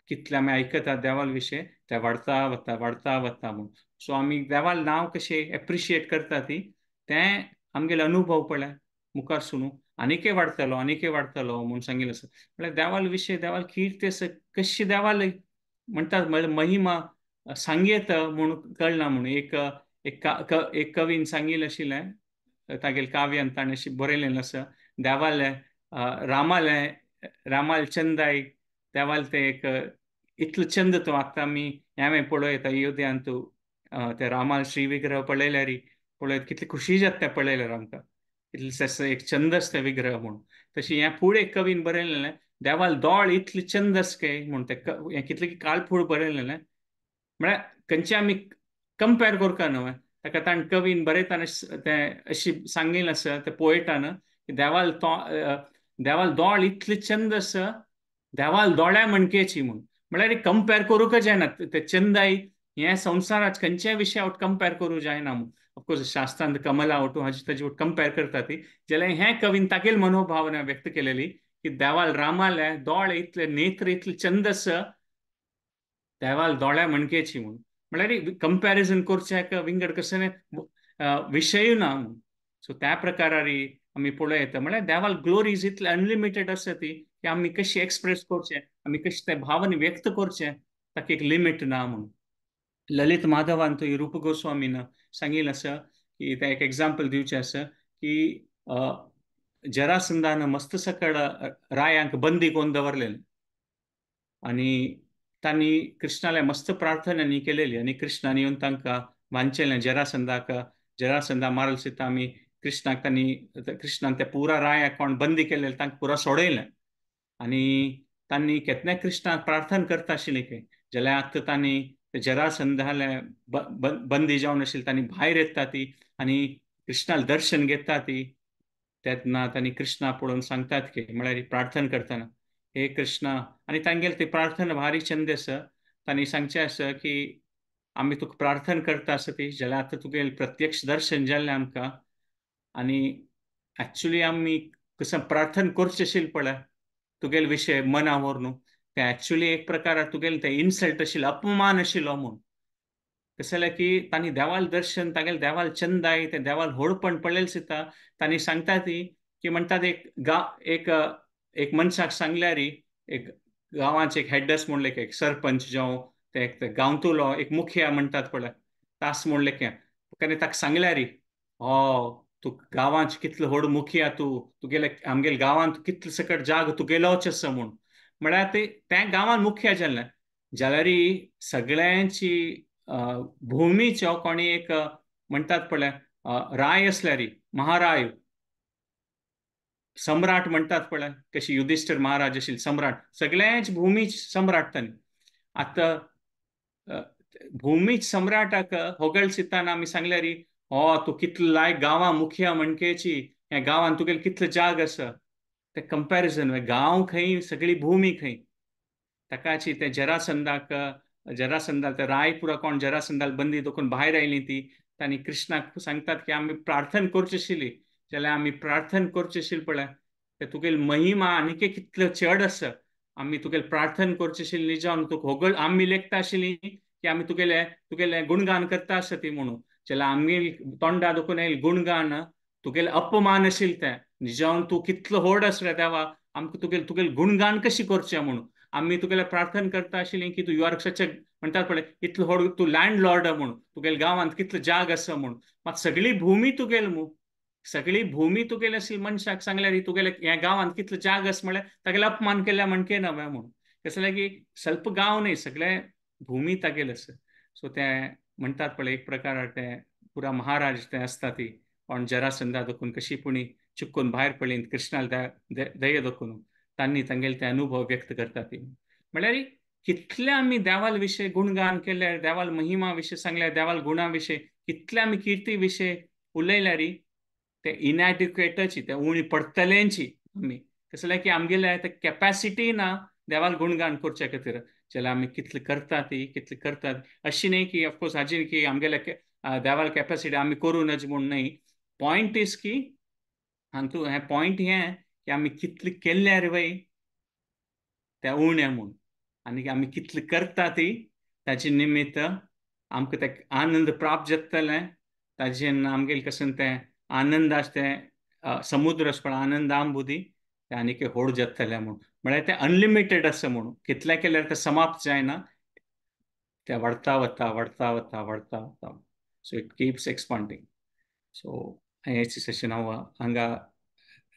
कितले आमी आयकता देवाल विशय ते वाडता वता वाडता वता म्हूण. सो आमी देवाल नांव कशें एप्रिशिएट करता ती तें आमगेले अनुभव पळय मुखार सुनू आनीकय वाडटलो आनीकय वाडटलो म्हूण सांगिल्लें आसा. म्हळ्यार देवाल विशय देवाल कीर्ती आसा कशी देवाल म्हणटात म्हळ्यार महिमा सांगयेत म्हूण कळना म्हूण. एक एक कवीन सांगिल्लें आशिल्लें तागेले काव्यान ताणें अशें बरयलेलें आसा, देवालें रामालें रामाल चंदाय देवाल तें एक इतलो चंद तो आतां आमी ह्यावें पळयता अयोध्यान तूं ते रामाल श्री विग्रह पळयल्यार पळयत कितली खुशी जाता तें पळयल्यार आमकां, कितलें एक चंदस तें विग्रह म्हूण. तशी हें फुडें कवीन बरयलेलें देवाल दोळ इतले चंदस काय म्हूण तें हें कितलें काळफूळ बरयलेलें. म्हळ्यार खंयचें आमी कंपेर करता न्हय ताका ताणें कवीन बरयतना तें अशी सांगिल्लें आसा त्या पोएटान की देवाल तो देवाल दोळ इतले चंद आसा देवाल दोळ्या म्हणकेची म्हूण. म्हळ्यार कंपेर करूंक जायना ते चंदाय हें संवसारात खंयच्याय विशया वट कंपेर करूं जायना म्हूण. ऑफकोर्स शास्त्रांत कमला वटू हाजी ताजी वट कंपेर करता ती, जाल्यार हें कवीन तागेली मनोभावना व्यक्त केलेली की देवाल रामाले दोळे इतले नेत्र इतले चंद आसा देवाल दोळ्या म्हणकेची म्हूण. म्हळ्यार कंपॅरिजन करचें विंगड कसलें विशयूय ना म्हूण. सो त्या प्रकारार आमी पळोवं येता. म्हळ्यार देवाल ग्लोरीज इतले अनलिमिटेड आसा ती की आमी कशी एक्सप्रेस करचें, आमी कशें तें भावना व्यक्त करचें ताका एक लिमीट ना म्हूण. ललित माधवान तो रूप गोस्वामीन सांगिल्लें आसा की तें एक एग्जाम्पल दिवचें आसा की जरासंधान मस्त सकळ रायांक बंदी करून दवरलेलें आनी तांणी कृष्णाले मस्त प्रार्थना केलेली आनी कृष्णान येवन तांकां वांचेलें जरासंधाक, जरासंधा मारल सीता आमी कृष्णाक तांणी कृष्णान त्या पुरा रायाक कोण बंदी केलेले तांकां पुरा सोडयलें. आनी तांणी केन्नाय कृष्णाक प्रार्थना करता आशिल्ली की जाल्यार आतां तांणी जरासंधाले बंदी जावन आशिल्ली तांणी भायर येता ती आनी कृष्णाक दर्शन घेता ती तेन्ना तांणी कृष्णा पळोवन सांगतात की म्हळ्यार प्रार्थना करतना हे कृष्णा, आनी तांगेले ती प्रार्थना भारी चंद आसा. तांणी सांगचें आसा की आमी तुका प्रार्थना करता आसा ती जाल्यार आतां तुगेलें प्रत्यक्ष दर्शन जाल्लें आमकां आनी एक्चुली आमी कसं प्रार्थना करचें आशिल्लें पळय तुगेले विशय मना व्हरून तें एक्चुली एक प्रकार तुगेलें तें इन्सल्ट आशिल्लो अपमान आशिल्लो म्हूण. कशें जाल्यार की तांणी देवाल दर्शन तागेले देवाल चंदाय तें देवाल व्हडपण पळयलें सुद्दां तांणी सांगता ती की म्हणटात एक एक एक मनशाक सांगल्यार एक गांवाचे एक हेडस म्हणलें एक सरपंच जावं ते एक गांवतुलो एक मुखिया म्हणटात पळय तास म्हणलें की ताका सांगल्यार हो तूं गांवांत कितलो व्हड मुखिया तूं, तुगेले आमगेले गांवांत कितलो सकट जाग तुगेलोच आसा म्हूण. म्हळ्यार ते त्या गांवांत मुखिया जाल्लें जाल्यार सगळ्यांची भुमीचो कोणी एक म्हणटात पळय राय आसल्यार महाराय सम्राट म्हणटात पळय कशी युधिष्ठिर महाराज आशिल्ले सम्राट सगळ्यांच भुमी सम्राट तांणी. आतां भुमी सम्राटाक होगळ सिताना आमी सांगल्यार हो तूं कितलो लायक गांवां मुखिया म्हणकेची ह्या गांवांत तुगेले कितलो जाग आसा तें कंपॅरिजन गांव खंय सगळी भुमी खंय. ताकाची ते जरासंधाक जरासंधाल ते रायपुरा कोण जरासंधाल बंदी दखून भायर आयली ती तांणी कृष्णाक सांगतात की आमी प्रार्थना करची आशिल्ली जाल्यार आमी प्रार्थना करची आशिल्ली पळय ते तुगेली महिमा आनीक कितलो चड आसा आमी तुगेले प्रार्थना करची आशिल्ली निजावन तुका होगळ आमी लेखता आशिल्ली की आमी तुगेले तुगेले गुणगान करता आसा ती म्हणून जाल्यार आमगे तोंडा दुखून येयले गुणगान तुगेले अपमान आशिल्लें तें निजावन तूं कितलो व्हड आसले देवा आमकां तुगेले तुगेले गुणगान कशी करचें म्हणून आमी तुगेले प्रार्थना करता आशिल्ली की तूं you are such म्हणटात पळय इतलो व्हड तूं लँड लॉर्ड म्हणून तुगेले गांवांत कितलो जाग आसा म्हणून मात सगळी भुमी तुगेली मू सगळी भूमी तुगेली आशिल्ली मनशाक सांगल्यार तुगेले ह्या गांवांत कितलो जाग आसा म्हळ्यार तागेलो अपमान केल्या म्हणके ना म्हणून. कसं की स्वल्प गांव न्ही, सगळे भूमी तागेले आसा. सो ते म्हणटात पळय एक प्रकार ते पुरा महाराज ते आसता ती पण जरासंधा दखून कशी पुणी चुकून भायर पडली कृष्णाला दये दखून तांणी तांगेले ते अनुभव व्यक्त करतात ती. म्हळ्यार कितले आमी देवाल विशय गुणगान केल्यार, देवाल महिमा विशय सांगल्यार, देवाल गुणा विशय कितले आमी किर्ती विशय उलयल्यार ते इनएडिक्वेटची, ते उणी पडटलेंची आमी. कसं की आमगेले ते कॅपॅसिटी ना देवाल गुणगान करच्या खातीर. जाल्यार आमी कितले करतात ती कितले करतात अशी न्ही की ऑफकोर्स हाजी की आमगेले देवाल कॅपॅसिटी आमी करूं नज म्हूण न्ही. पॉयंट is की हातूं हें पॉयंट हें की आमी कितले केल्यार वय त्या उण्या म्हूण, आनी आमी कितले करता ती ताजे निमित्त आमकां ते आनंद प्राप्त जातलें. ताजें आमगेले कशें तें आनंद आसा तें समुद्र आसा पण आनंदांबुदी तें आनीक होड जातलें म्हूण. म्हळ्यार तें अनलिमिटेड आसा म्हणून कितलें केल्यार तें समाप्त जायना, तें वाडता वता वाडता वता वाडता वता. So it keeps expanding. So हें सेशन हांव हांगा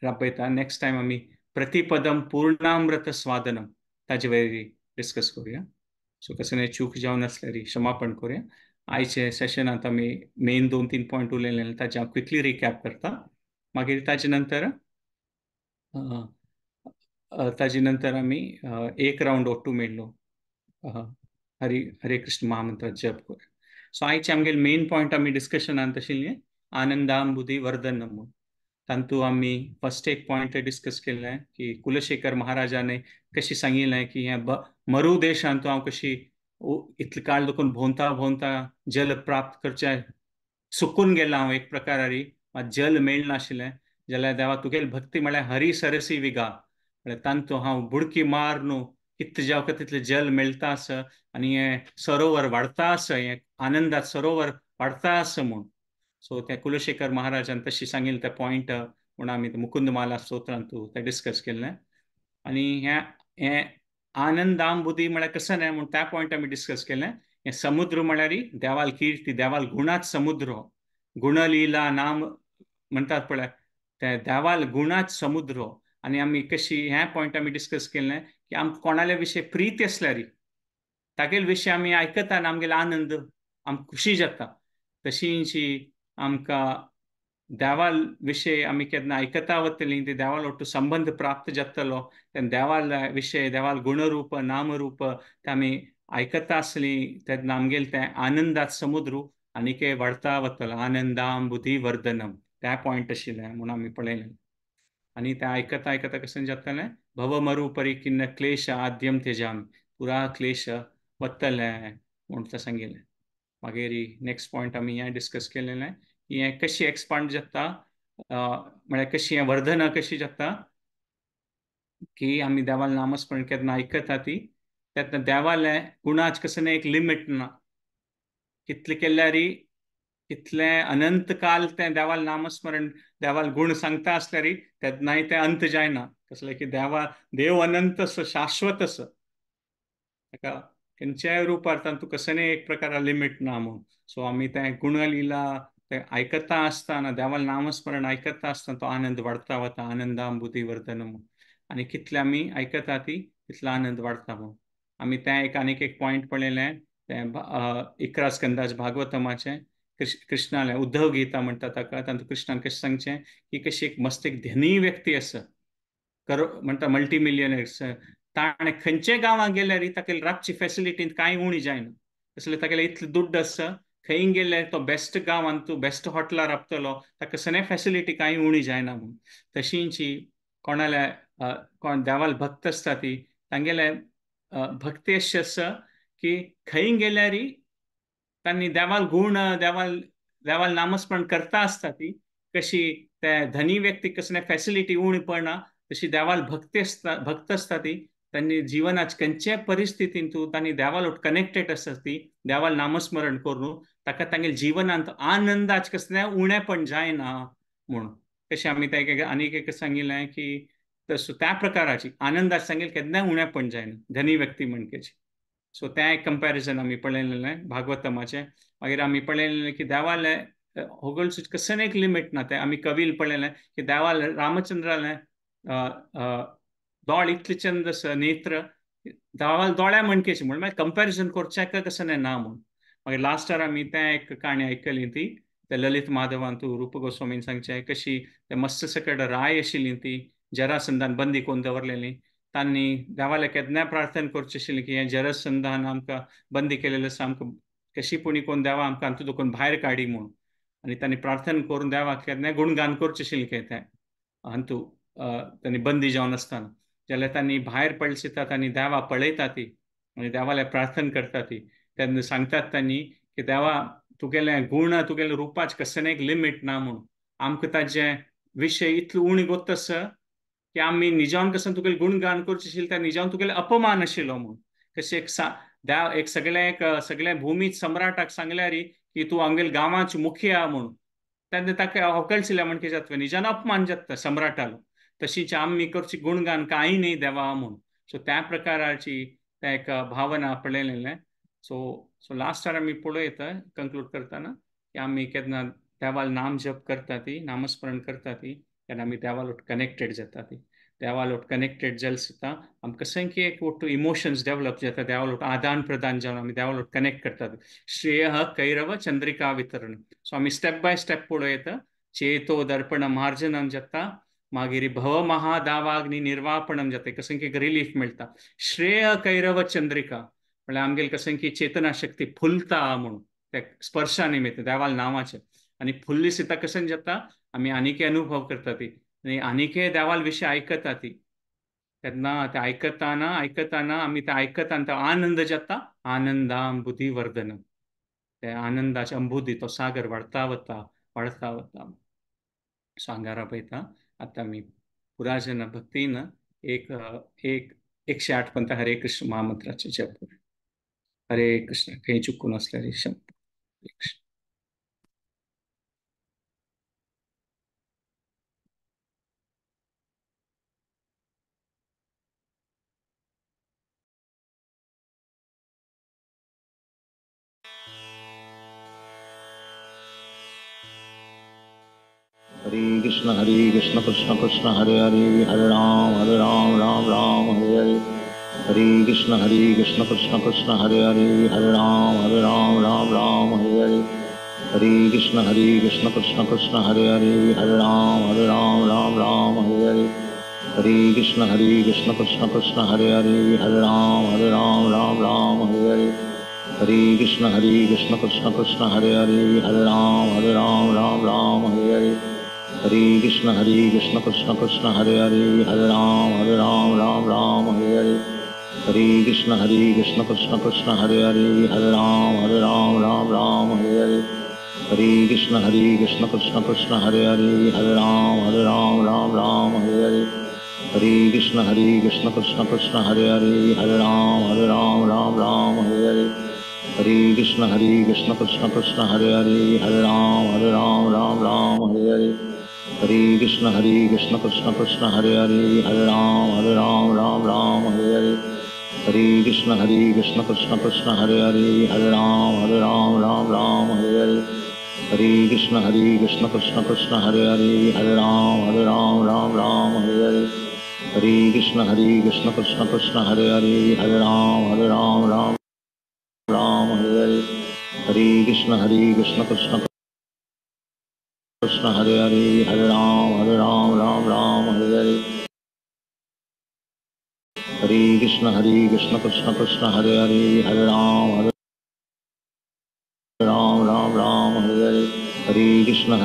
राबयता. नेक्स्ट टायम आमी प्रतिपदम पूर्णामृत स्वादनम ताजे वयर डिस्कस करूया. सो कसं चूक जावन आसल्यार क्षमापण करूया. आयचे सेशनांत आमी मेन 2-3 पॉयंट उलयले ताजे हांव क्विकली रिकॅप करता. मागीर ताजे नंतर आमी एक रावंड ओट्टू मेळ्ळो हरी हरे कृष्ण महामंत्र जप करूया. सो आयचे आमगेले मेन पॉयंट आमी डिस्कशनांत आशिल्लें आनंदांबुदी वर्धनम म्हूण. तातूंत आमी फर्स्ट एक पॉयंट डिस्कस केलें की कुलशेखर महाराजाने कशी सांगिल्लें की हें मरू देशांत हांव कशी इतले काळ देखून भोंवता भोंवता जल प्राप्त करचें सुकून गेला हांव एक प्रकारारी, मात जल मेळनाशिल्लें. जाल्यार देवा तुगेली भक्ती म्हळ्यार हरी सरसी विगा म्हळ्यार तांतू हांव बुडकी मार न्हू कितलें जावं तितलें जल मेळटा आसा आनी हें सरोवर वाडता आसा, हें आनंदात सरोवर वाडता आसा म्हूण. सो त्या कुलशेखर महाराजान तशी सांगिल्लें तें पॉयंट म्हूण आमी मुकुंदमाला स्तोत्रांत तें डिस्कस केल्लें. आनी हें आनंदांबुदी म्हळ्यार कसं न्हय म्हूण त्या पॉयंट आमी डिस्कस केलें. हें समुद्र म्हळ्यार देवाल किर्ती, देवाल गुणाच समुद्र, गुणलीला नाम म्हणटात पळय ते देवाल गुणाच समुद्र. आनी आमी कशी हें पॉयंट आमी डिस्कस केलें की आमकां कोणाले विशय प्रीती आसल्यार तागेले विशय आमी आयकता आनी आमगेलो आनंद आमकां खुशी जाता. तशींची आमकां देवाल विशय आमी केन्ना आयकता वतलीं ते देवाल ओट्टू संबंद प्राप्त जातलो तेन्ना देवाल विशय देवाल गुणरूप नामरूप ते आमी आयकता आसलीं तेन्ना आमगेले तें आनंदात समुद्र आनीक वाडता वतलो. आनंदांबुदी वर्धनम त्या पॉयंट आशिल्लें म्हूण आमी पळयलें. आनी तें आयकता आयकता कशें जातलें भवमरू परिकिन्न क्लेश आद्यम त्यजामि पुरा क्लेश वतलें म्हूण तें सांगिल्लें. मागीर नेक्स्ट पॉयंट आमी हें डिस्कस केलेलें की हें कशी एक्सपांड जाता म्हळ्यार कशी हें वर्धन कशी जाता की आमी देवाल नामस्मरण केन्ना आयकता ती तेन्ना देवालें गुणाच कसं एक लिमीट ना, कितलें केल्यार कितलें अनंत काल तें देवाल नामस्मरण देवाल गुण सांगता आसल्यार तेन्नाय तें अंत जायना. कसलें की देवा देव अनंत आसा, शाश्वत आसा, ताका खंयच्याय रुपार तातूंत कसलें एक प्रकार लिमीट ना म्हूण. सो आमी तें गुणलीला तें आयकता आसतना देवाल नामस्मरण आयकता आसतना तो आनंद वाडता वता, आनंदांबुदी वर्धन म्हूण. आनी कितलें आमी आयकता ती तितलो आनंद वाडता म्हूण. आमी तें एक आनीक एक पॉयंट पळयलें तें 11 स्कंदाज भागवतमाचें कृष्णालें उद्धव गीता म्हणटा ताका. तातूंत कृष्णान कशें सांगचें की कशी एक मस्त एक धनी व्यक्ती आसा करो म्हणटा मल्टी मिलियनर्स, ताणें खंयच्या गांवांत गेल्यार ताका रातची फेसिलिटींत कांय उणी जायना. कसलें तागेलें इतलें दुड्ड आसा खंय गेल्यार तो बेस्ट गांवांत तूं बेस्ट हॉटेलार राबतलो, ताका सगळें फेसिलिटी कांय उणी जायना म्हूण. तशींची कोणाल्या कोण देवाल भक्त आसता ती तांगेले भक्ती अशी आसा की खंय गेल्यार तांणी देवाल गुण देवाल देवाल नामस्मरण करता आसता ती कशी ते धनी व्यक्ती कसले फेसिलिटी उणी पडना तशी देवाल भक्ती आसता भक्त आसता ती तांणी जिवनाच खंयच्याय परिस्थितीन तूं तांणी देवाल कनेक्टेड आसता ती देवाल नामस्मरण करून ताका तांगेले जिवनांत आनंदाच कसलें उणेपण जायना म्हूण. तशें आमी ते आनीक एक सांगिल्लें की तसो त्या प्रकाराची आनंदाच सांगेल केन्नाय उणेपण जायना धनी व्यक्ती म्हणकेची. सो तें एक कंपॅरिजन आमी पळयलेलें भागवतमाचें. मागीर आमी पळयलेलें की देवाले होगळचें कसलें एक लिमीट ना. तें आमी कवील पळयलें की देवाल रामचंद्रालें दोळ इतले चंद आसा नेत्र देवाल दोळ्या म्हणकेचे म्हण मागीर कंपॅरिजन करचें कसलें ना म्हूण. मागीर लास्टार आमी तें एक काणी आयकली ती ते ललित माधवान तूं रूप गोस्वामीन सांगचें कशी ते मस्त सकट राय आशिल्ली ती जरासंधान बंदी करून दवरलेली तांणी देवाले केन्ना प्रार्थना करचें आशिल्लें की हें जरासंधान आमकां बंदी केलेलें आसा आमकां कशी पुणी कोण देवा आमकां हातूंत कोण भायर काडी म्हूण. आनी तांणी प्रार्थना करून देवाक केन्ना गुणगान करचें आशिल्लें की तें हातूंत तांणी बंदी जावन आसतना जाल्यार तांणी भायर पळयता तांणी देवा पळयता ती आनी देवाले प्रार्थना करता ती तेन्ना सांगतात तांणी की देवा तुगेलें गुण तुगेलें रुपाच कसलें एक लिमीट ना म्हूण आमकां ताजें विशय इतलो उणी गोत आसा की आमी निजावन कसं तुगेलें गुणगान करचें आशिल्लें त्या निजावन तुगेलें अपमान आशिल्लो म्हूण. कशें एक देव एक सगळें एक सगळ्या भुमी सम्राटाक सांगल्यार की तूं आमगेले गांवाचे मुखिया म्हूण तेन्ना ताका होकळशिल्ल्या म्हण कितें जाता निजान अपमान जाता सम्राटालो. तशीच आमी करची गुणगान कांय न्ही देवा म्हूण. सो त्या प्रकाराची त्या एक भावना पळयलें. सो सो लास्टार आमी पळयता कंक्लूड करतना की आमी केन्ना देवाल नाम जप करता ती नामस्मरण करता ती तेन्ना आमी देवालोट कनेक्टेड जाता ती देवालोट कनेक्टेड जाल सुद्दां आमकां संख्य एक ಒಟ್ಟು इमोशन्स डेवलप जाता देवालोट आदान प्रदान जावन आमी देवालोट कनेक्ट करतात. श्रेय कैरव चंद्रिका वितरण. सो आमी स्टेप बाय स्टेप पळयता चेतो दर्पण मार्जनम जाता मागीर भव महादावाग्नि निर्वापणम जाता कसं एक रिलीफ मेळटा. श्रेय कैरव चंद्रिका म्हळ्यार आमगेले कसं की चेतना शक्ती फुलता म्हणून त्या स्पर्शा निमित्त देवाल नांवाचें आनी फुल्ली सीता कशें जाता आमी आनीक अनुभव करता ती आनी आनीक देवाल विशय आयकता ती तेन्ना ते आयकताना आयकताना आमी ते आयकताना तो आनंद जाता आनंदांबुधी वर्धन ते आनंदाचे अंबुधी तो सागर वाडता वता वाडता वता. सांगारा पळयता आतां आमी पुराजन भक्तीन एक एक 108 पंत हरे कृष्ण महामंत्राचे जप करूया. हरे कृष्ण. खंय चुकून आसल्यार क्षमा. हरे कृष्ण कृष्ण कृष्ण हरे हरे हरे राम राम राम हरे हरे. हरे कृष्ण कृष्ण कृष्ण हरे हरे हरे राम राम राम हरे हरे. हरे कृष्ण कृष्ण कृष्ण हरे हरे हरे राम राम राम हरे हरे. हरे कृष्ण कृष्ण कृष्ण हरे हरे हरे राम राम राम हरे हरे. हरे कृष्ण कृष्ण कृष्ण हरे हरे हरे राम राम राम हरे हरे. हरे कृष्ण कृष्ण कृष्ण हरे हरे हरे राम राम राम हरे हरे. हरे कृष्ण कृष्ण कृष्ण हरे हरे हरे राम राम राम हरे हरे. हरे कृष्ण कृष्ण कृष्ण हरे हरे हरे राम राम राम हरे हरे. हरे कृष्ण कृष्ण कृष्ण हरे हरे हरे राम राम राम हरे हरे. हरे कृष्ण कृष्ण कृष्ण हरे हरे हरे राम राम राम हरे हरे. हरे कृष्ण कृष्ण कृष्ण हरे हरे हरे राम राम राम हरे हरे. हरे कृष्ण कृष्ण कृष्ण हरे हरे हरे राम राम राम हरे हरे. हरे कृष्ण कृष्ण कृष्ण हरे हरे हरे राम राम राम हरे हरे. हरे कृष्ण कृष्ण कृष्ण हरे हरे हरे राम राम राम हरे हरे. हरे कृष्ण कृष्ण कृष्ण हरे हरे हरे राम राम राम हरे हरे. हरे कृष्ण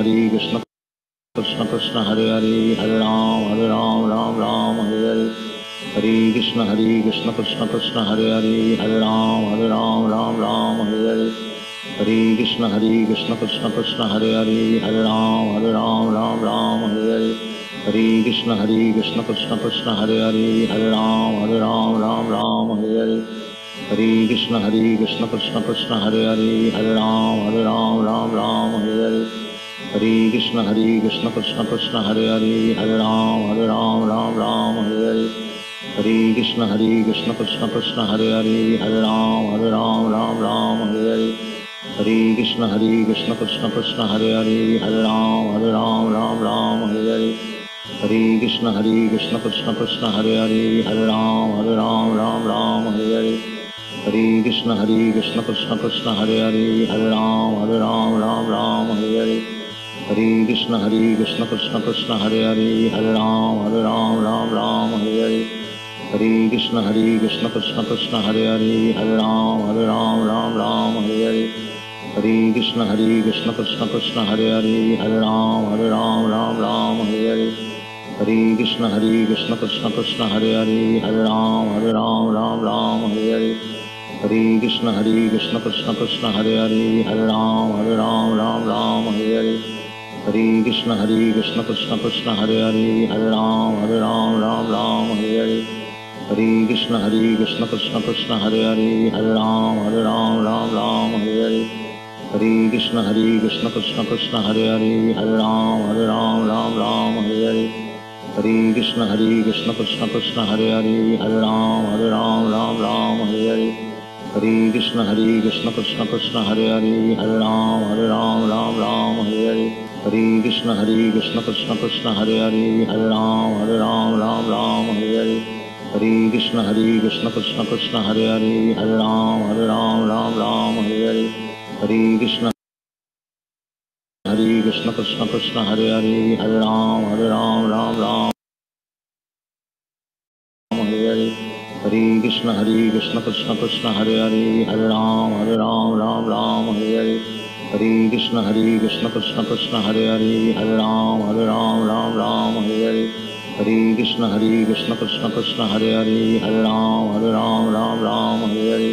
कृष्ण कृष्ण हरे हरे हरे राम राम राम राम हरे हरे. हरे कृष्ण कृष्ण कृष्ण हरे हरे हरे राम राम राम हरे हरे. हरे कृष्ण कृष्ण कृष्ण हरे हरे हरे राम राम राम हरे हरे. हरे कृष्ण कृष्ण कृष्ण हरे हरे हरे राम राम राम हरे हरे. हरे कृष्ण कृष्ण कृष्ण हरे हरे हरे राम राम राम हरे हरे. हरे कृष्ण कृष्ण कृष्ण हरे हरे हरे राम राम राम हरे हरे. हरे कृष्ण कृष्ण कृष्ण हरे हरे हरे राम राम राम हरे हरे. हरे Krishna Krishna Krishna Hare Hare Hare Ram Ram Ram Hare Hare. Hare Krishna Hare Krishna Krishna Krishna Hare Hare, Hare Ram Hare Ram Ram Ram Hare Hare. Hare Krishna Hare Krishna Krishna Krishna Hare Hare, Hare Ram Hare Ram Ram Ram Hare Hare. Hare Krishna Hare Krishna Krishna Krishna Hare Hare, Hare Ram Hare Ram Ram Ram Hare Hare. Hare Krishna Hare Krishna Krishna Krishna Hare Hare, Hare Ram Hare Ram Ram Ram Hare Hare. Hare Krishna Hare Krishna Krishna Krishna Hare Hare, Hare Ram Hare Ram Ram Ram Hare Hare. Hare Krishna Hare Krishna Krishna Krishna Hare Hare, Hare Ram Hare Ram Ram Ram Hare Hare. Hare Krishna Hare Krishna Krishna Krishna Hare Hare, Hare Ram Hare Ram Ram Ram Hare Hare. Hare Krishna Hare Krishna Krishna Krishna Hare Hare, Hare Ram Hare Ram Ram Ram Hare Hare. Hare Krishna Hare Krishna Krishna Krishna Hare Hare, Hare Ram Hare Ram Ram Ram Hare Hare. Hare Krishna Hare Krishna Krishna Krishna Hare Hare, Hare Ram Hare Ram Ram Ram Hare Hare. Hare Krishna Hare Krishna Krishna Krishna Hare Hare, Hare Ram Hare Ram Ram Ram Hare Hare. Hare Krishna Hare Krishna Krishna Krishna Hare Hare, Hare Ram Hare Ram Ram Ram Hare Hare. Hare Krishna Hare Krishna Krishna Krishna Hare Hare, Hare Ram Hare Ram Ram Ram Hare Hare. Hare Krishna Hare Krishna Krishna Krishna Hare Hare, Hare Ram Hare Ram Ram Ram Hare Hare. Hare Krishna Hare Krishna Krishna Krishna Hare Hare, Hare Ram Hare Ram Ram Ram Hare Hare. Hare Krishna Hare Krishna Krishna Krishna Hare Hare, Hare Ram Hare Ram Ram Ram Hare Hare. Hare Krishna Hare Krishna Krishna Krishna Hare Hare, Hare Ram Hare Ram Ram Ram Hare Hare. Hare Krishna Hare Krishna Krishna Krishna Hare Hare, Hare Ram Hare Ram Ram Ram Hare Hare. Hare Krishna Hare Krishna Krishna Krishna Hare Hare, Hare Ram Hare Ram Ram Ram Hare Hare. Hare Krishna Hare Krishna Krishna Krishna Hare Hare, Hare Ram Hare Ram Ram Ram Hare Hare. Hare Krishna Hare Krishna Krishna Krishna Hare Hare, Hare Ram Hare Ram Ram Ram Hare Hare.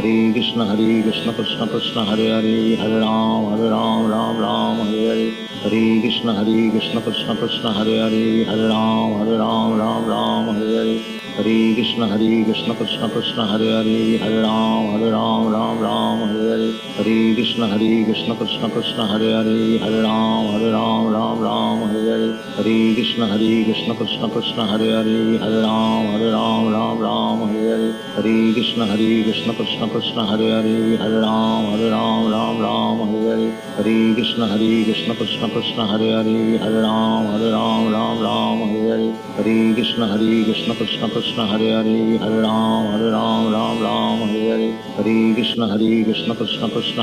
Hare Krishna Hare Krishna Krishna Krishna Hare Hare, Hare Ram Hare Ram Ram Ram Hare Hare. Hare Krishna Hare Krishna Krishna Krishna Hare Hare, Hare Ram Hare Ram Ram Ram Hare Hare. Hare Krishna Hare Krishna Krishna Krishna Hare Hare, Hare Ram Hare Ram Ram Ram Hare Hare. Hare Krishna Hare Krishna Krishna Krishna Hare Hare, Hare Ram Hare Ram Ram Ram Hare Hare. Hare Krishna Hare Krishna Krishna Krishna Hare Hare, Hare Ram Hare Ram Ram Ram Hare Hare. Hare Krishna Hare Krishna Krishna Krishna Hare Hare, Hare Ram Hare Ram Ram Ram Hare Hare. Hare Krishna Hare Krishna Krishna Krishna Hare Hare, Hare Ram Hare Ram Ram Ram Hare Hare. Hare Krishna Hare Krishna Krishna Krishna Hare Hare, Hare Ram Hare Ram Ram Ram Hare Hare. Hare Krishna Hare Krishna Krishna Krishna Hare Hare, Hare Ram Hare Ram Ram Ram Hare Hare. Hare Krishna Hare Krishna Krishna Krishna Hare Hare,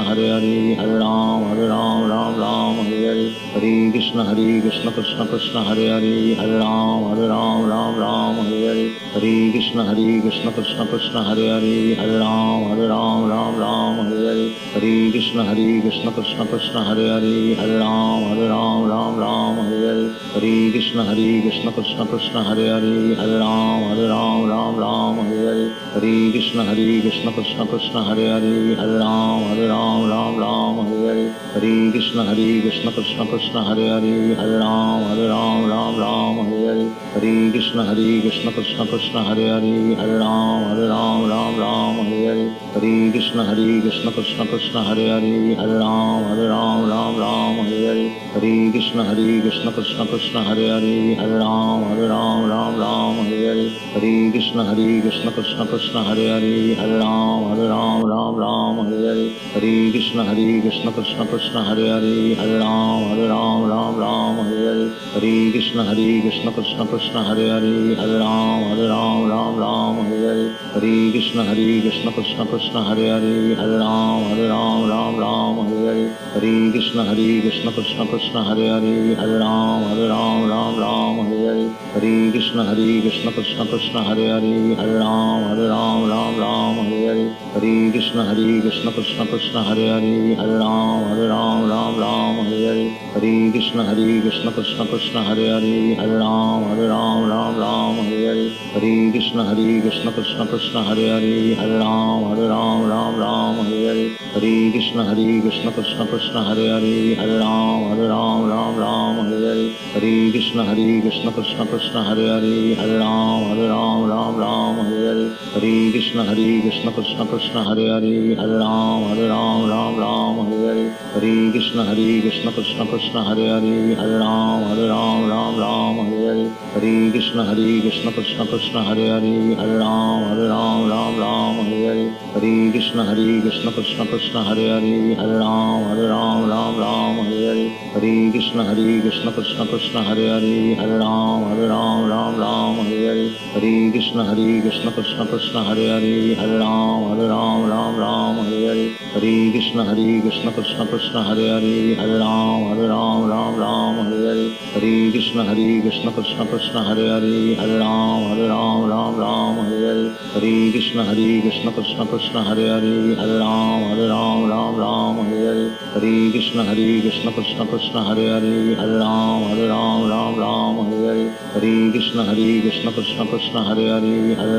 Hare Ram Hare Ram Ram Ram Hare Hare. Hare Krishna Hare Krishna Krishna Krishna Hare Hare, Hare Ram Hare Ram Ram Ram Hare Hare. Hare Krishna Hare Krishna Krishna Krishna Hare Hare, Hare Ram Hare Ram Ram Ram Hare Hare. Hare Krishna Hare Krishna Krishna Krishna Hare Hare, Hare Ram Hare Ram Ram Ram Hare Hare. Hare Krishna Hare Krishna Krishna Krishna Hare Hare, Hare Ram Hare Ram Ram Ram Hare Hare. Hare Krishna Hare Krishna Krishna Krishna Hare Hare, Hare Ram Hare Ram Ram Ram Hare Hare. Hare Krishna Hare Krishna Krishna Krishna Hare Hare, Hare Ram Hare Ram Ram Ram Hare Hare. Hare Krishna Hare Krishna Krishna Krishna Hare Hare, Hare Ram Hare Ram Ram Ram Hare Hare. Hare Krishna Hare Krishna Krishna Krishna Hare Hare, Hare Ram Hare Ram Ram Ram Hare Hare. Hare Krishna Hare Krishna Krishna Krishna Hare Hare, Hare Ram Hare Ram Ram Ram Hare Hare. Hare Krishna Hare Krishna Krishna Krishna Hare Hare, Hare Ram Hare Ram Ram Ram Hare Hare. Hare Krishna Hare Krishna Krishna Krishna Hare Hare, Hare Ram Hare Ram Ram Ram Hare Hare. Hare Krishna Hare Krishna Krishna Krishna Hare Hare, Hare Ram Hare Ram Ram Ram Hare Hare. Hare Krishna Hare Krishna Krishna Krishna Hare Hare, Hare Ram Hare Ram Ram Ram Hare Hare. Hare Krishna Hare Krishna Krishna Krishna Hare Hare, Hare Ram Hare Ram Ram Ram Hare Hare. Hare Krishna Hare Krishna Krishna Krishna Hare Hare, Hare Ram Hare Ram Ram Ram Hare Hare. Hare Krishna Hare Krishna Krishna Krishna Hare Hare, Hare Ram Hare Ram Ram Ram Hare Hare. Hare Krishna Hare Krishna Krishna Krishna Hare Hare, Hare Ram Hare Ram Ram Ram Hare Hare. Hare Krishna Hare Krishna Krishna Krishna Hare Hare, Hare Ram Hare Ram Ram Ram Hare Hare. Hare Krishna Hare Krishna Krishna Krishna Hare Hare, Hare Ram Hare Ram Ram Ram Hare Hare. Hare Krishna Hare Krishna Krishna Krishna Hare Hare, Hare Ram Hare Ram Ram Ram Hare Hare. Hare Krishna Hare Krishna Krishna Krishna Hare Hare Hare Ram Hare Ram Ram Ram Hare Hare Hare Krishna Krishna Krishna Hare Hare Hare Ram Ram Ram Hare Hare Hare Krishna Krishna Krishna Hare Hare Hare Ram Ram Ram Hare Hare Hare Krishna Krishna Krishna Hare Hare Hare Ram Ram Ram Hare Hare Hare Krishna Krishna Krishna Hare Hare Hare Ram Ram Ram Hare Hare Hare Krishna Krishna Krishna Hare Hare Hare Ram Ram Ram Hare Hare Hare Krishna Krishna Krishna Hare Hare Hare Ram Ram Ram Hare Hare Hare Krishna Krishna Krishna Hare Hare Hare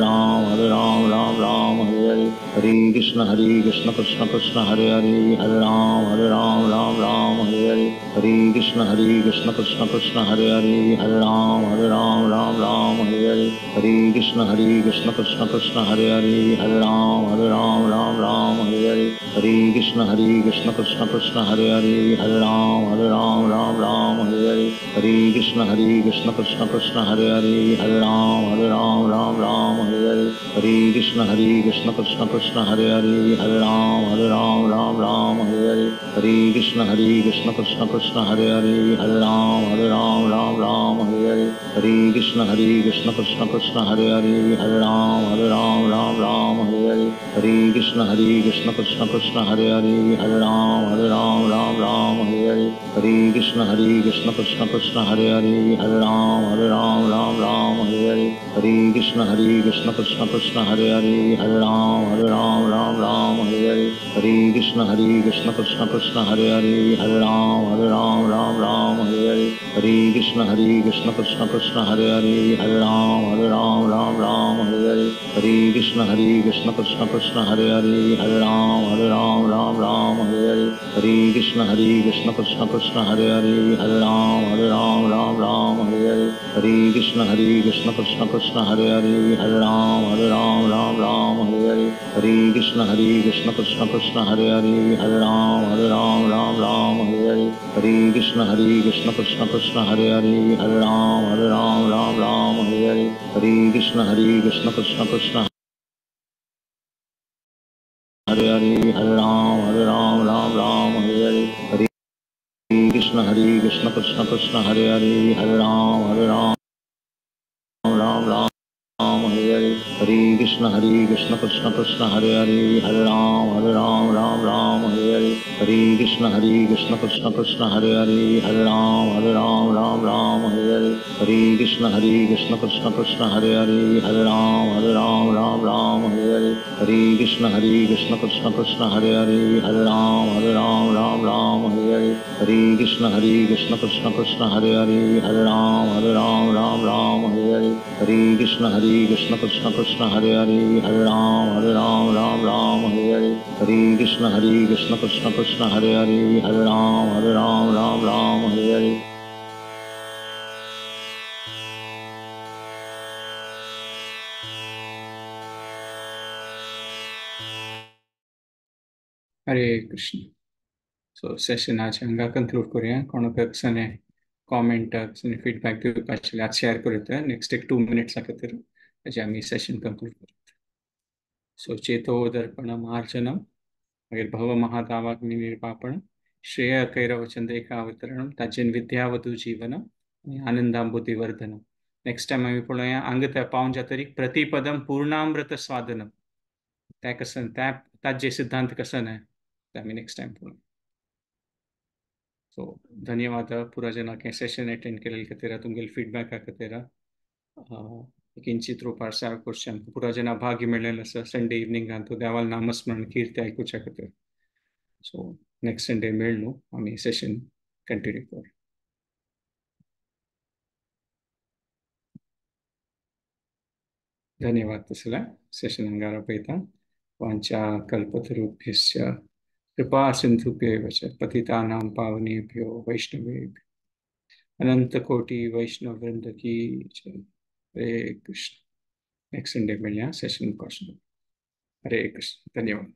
Ram Ram Hare Hare Hare Krishna Krishna Krishna Hare Hare Hare Ram Ram Hare Hare Hare Krishna Krishna Krishna Hare Hare Hare Ram Ram Hare Hare Hare Krishna Krishna Krishna Hare Hare Hare Ram Ram Hare Hare Hare Krishna Krishna Krishna Hare Hare Hare Ram Ram Hare Hare Hare Krishna Krishna Krishna Hare Hare Hare Ram Ram Hare Hare Hare Krishna Krishna Krishna Hare Hare Hare Ram Ram Hare Hare Hare Krishna Krishna Krishna Hare Hare Hare Ram Ram Hare Hare Hare Krishna Krishna Krishna Hare Hare Hare Ram Ram Hare Hare Hare Krishna Krishna Krishna Hare Hare Hare Ram Ram Hare Hare Hare Krishna Krishna Krishna Hare Hare Hare Ram Ram Hare Hare Hare Krishna Krishna Krishna Hare Hare Hare Ram Ram Hare Hare Hare Krishna Krishna Krishna Hare Hare Hare Ram Ram Hare Hare Hare Krishna Krishna Krishna Hare Hare Hare Ram Ram Hare Hare Hare Krishna Krishna Krishna Hare Hare Hare Ram Ram Hare Hare Hare Krishna Krishna Krishna Hare Hare Hare Ram Ram Hare Hare Hare Krishna Krishna Krishna Hare Hare Hare Ram Ram Hare Hare Hare Krishna Krishna Krishna Hare Hare Hare Ram Ram Hare Hare Hare Krishna Krishna Krishna Hare Hare Hare Ram Ram Hare Hare Hare Krishna Krishna Krishna Hare Hare Hare Ram Ram Hare Hare Hare Krishna Krishna Krishna Hare Hare Hare Ram Ram Hare Hare Hare Krishna Krishna Krishna Hare Hare Hare Ram Ram Hare Hare Hare Krishna Krishna Krishna Hare Hare Hare Ram Ram Hare Hare Hare Krishna Krishna Krishna Hare Hare Hare Ram Ram Hare Hare Hare Krishna Krishna Krishna Hare Hare Hare Ram Ram Hare Hare Hare Krishna Krishna Krishna Hare Hare Hare Ram Ram Hare Hare Hare Krishna Krishna Krishna Hare Hare Hare Ram Ram Hare Hare Hare Krishna Krishna Krishna Hare Hare Hare Ram Ram Hare Hare. Hare Krishna. So session आज हांगा कंक्लूड करूया. कोणाक कसने कॉमेंट कसने फीडबॅक दिवपाक आशिल्लें आज शेअर करूया. नेक्स्ट एक 2 मिनिट्सा खातीर ताजे आमी सेशन कंक्लूड करूया. सो चेतो दर्पण मार्जनम मागीर भव महादावाग्नि निर्वापण श्रेय कैरव चंद्रिकावतरणम ताजेन विद्यावधू जीवनम आनी आनंदांबुधिवर्धनम. नेक्स्ट टायम आमी पळोवया हांगा त्या पावन जातरीक प्रतिपदम पूर्णामृत स्वादनम त्या कसन त्या ताजे सिद्धांत कसन आहे ते आमी नेक्स्ट टायम पळोवया. सो धन्यवाद पुरा जनाक हें सेशन अटेंड केलेले खातीर, तुमगेले फीडबॅका खातीर. किंचित रुपार सेवा करचें आमकां पुरा जना भाग्य मेळ्ळेलें आसा संडे इवनिंगान तो देवाल नामस्मरण कीर्ती आयकुच्या खातीर. सो नेक्स्ट संडे मेळ न्हू आमी सेशन कंटिन्यू करूया. धन्यवाद. तसल्या सेशन हांगा पळयता. वांछा कल्पतरुभ्यश्च कृपा सिंधुभ्येव च पतितानां पावनेभ्यो वैष्णवेभ्यो अनंत कोटि वैष्णव वृंद की जय. हरे कृष्ण. नेक्स्ट संडे मिळया सेशन. हरे कृष्ण. धन्यवाद.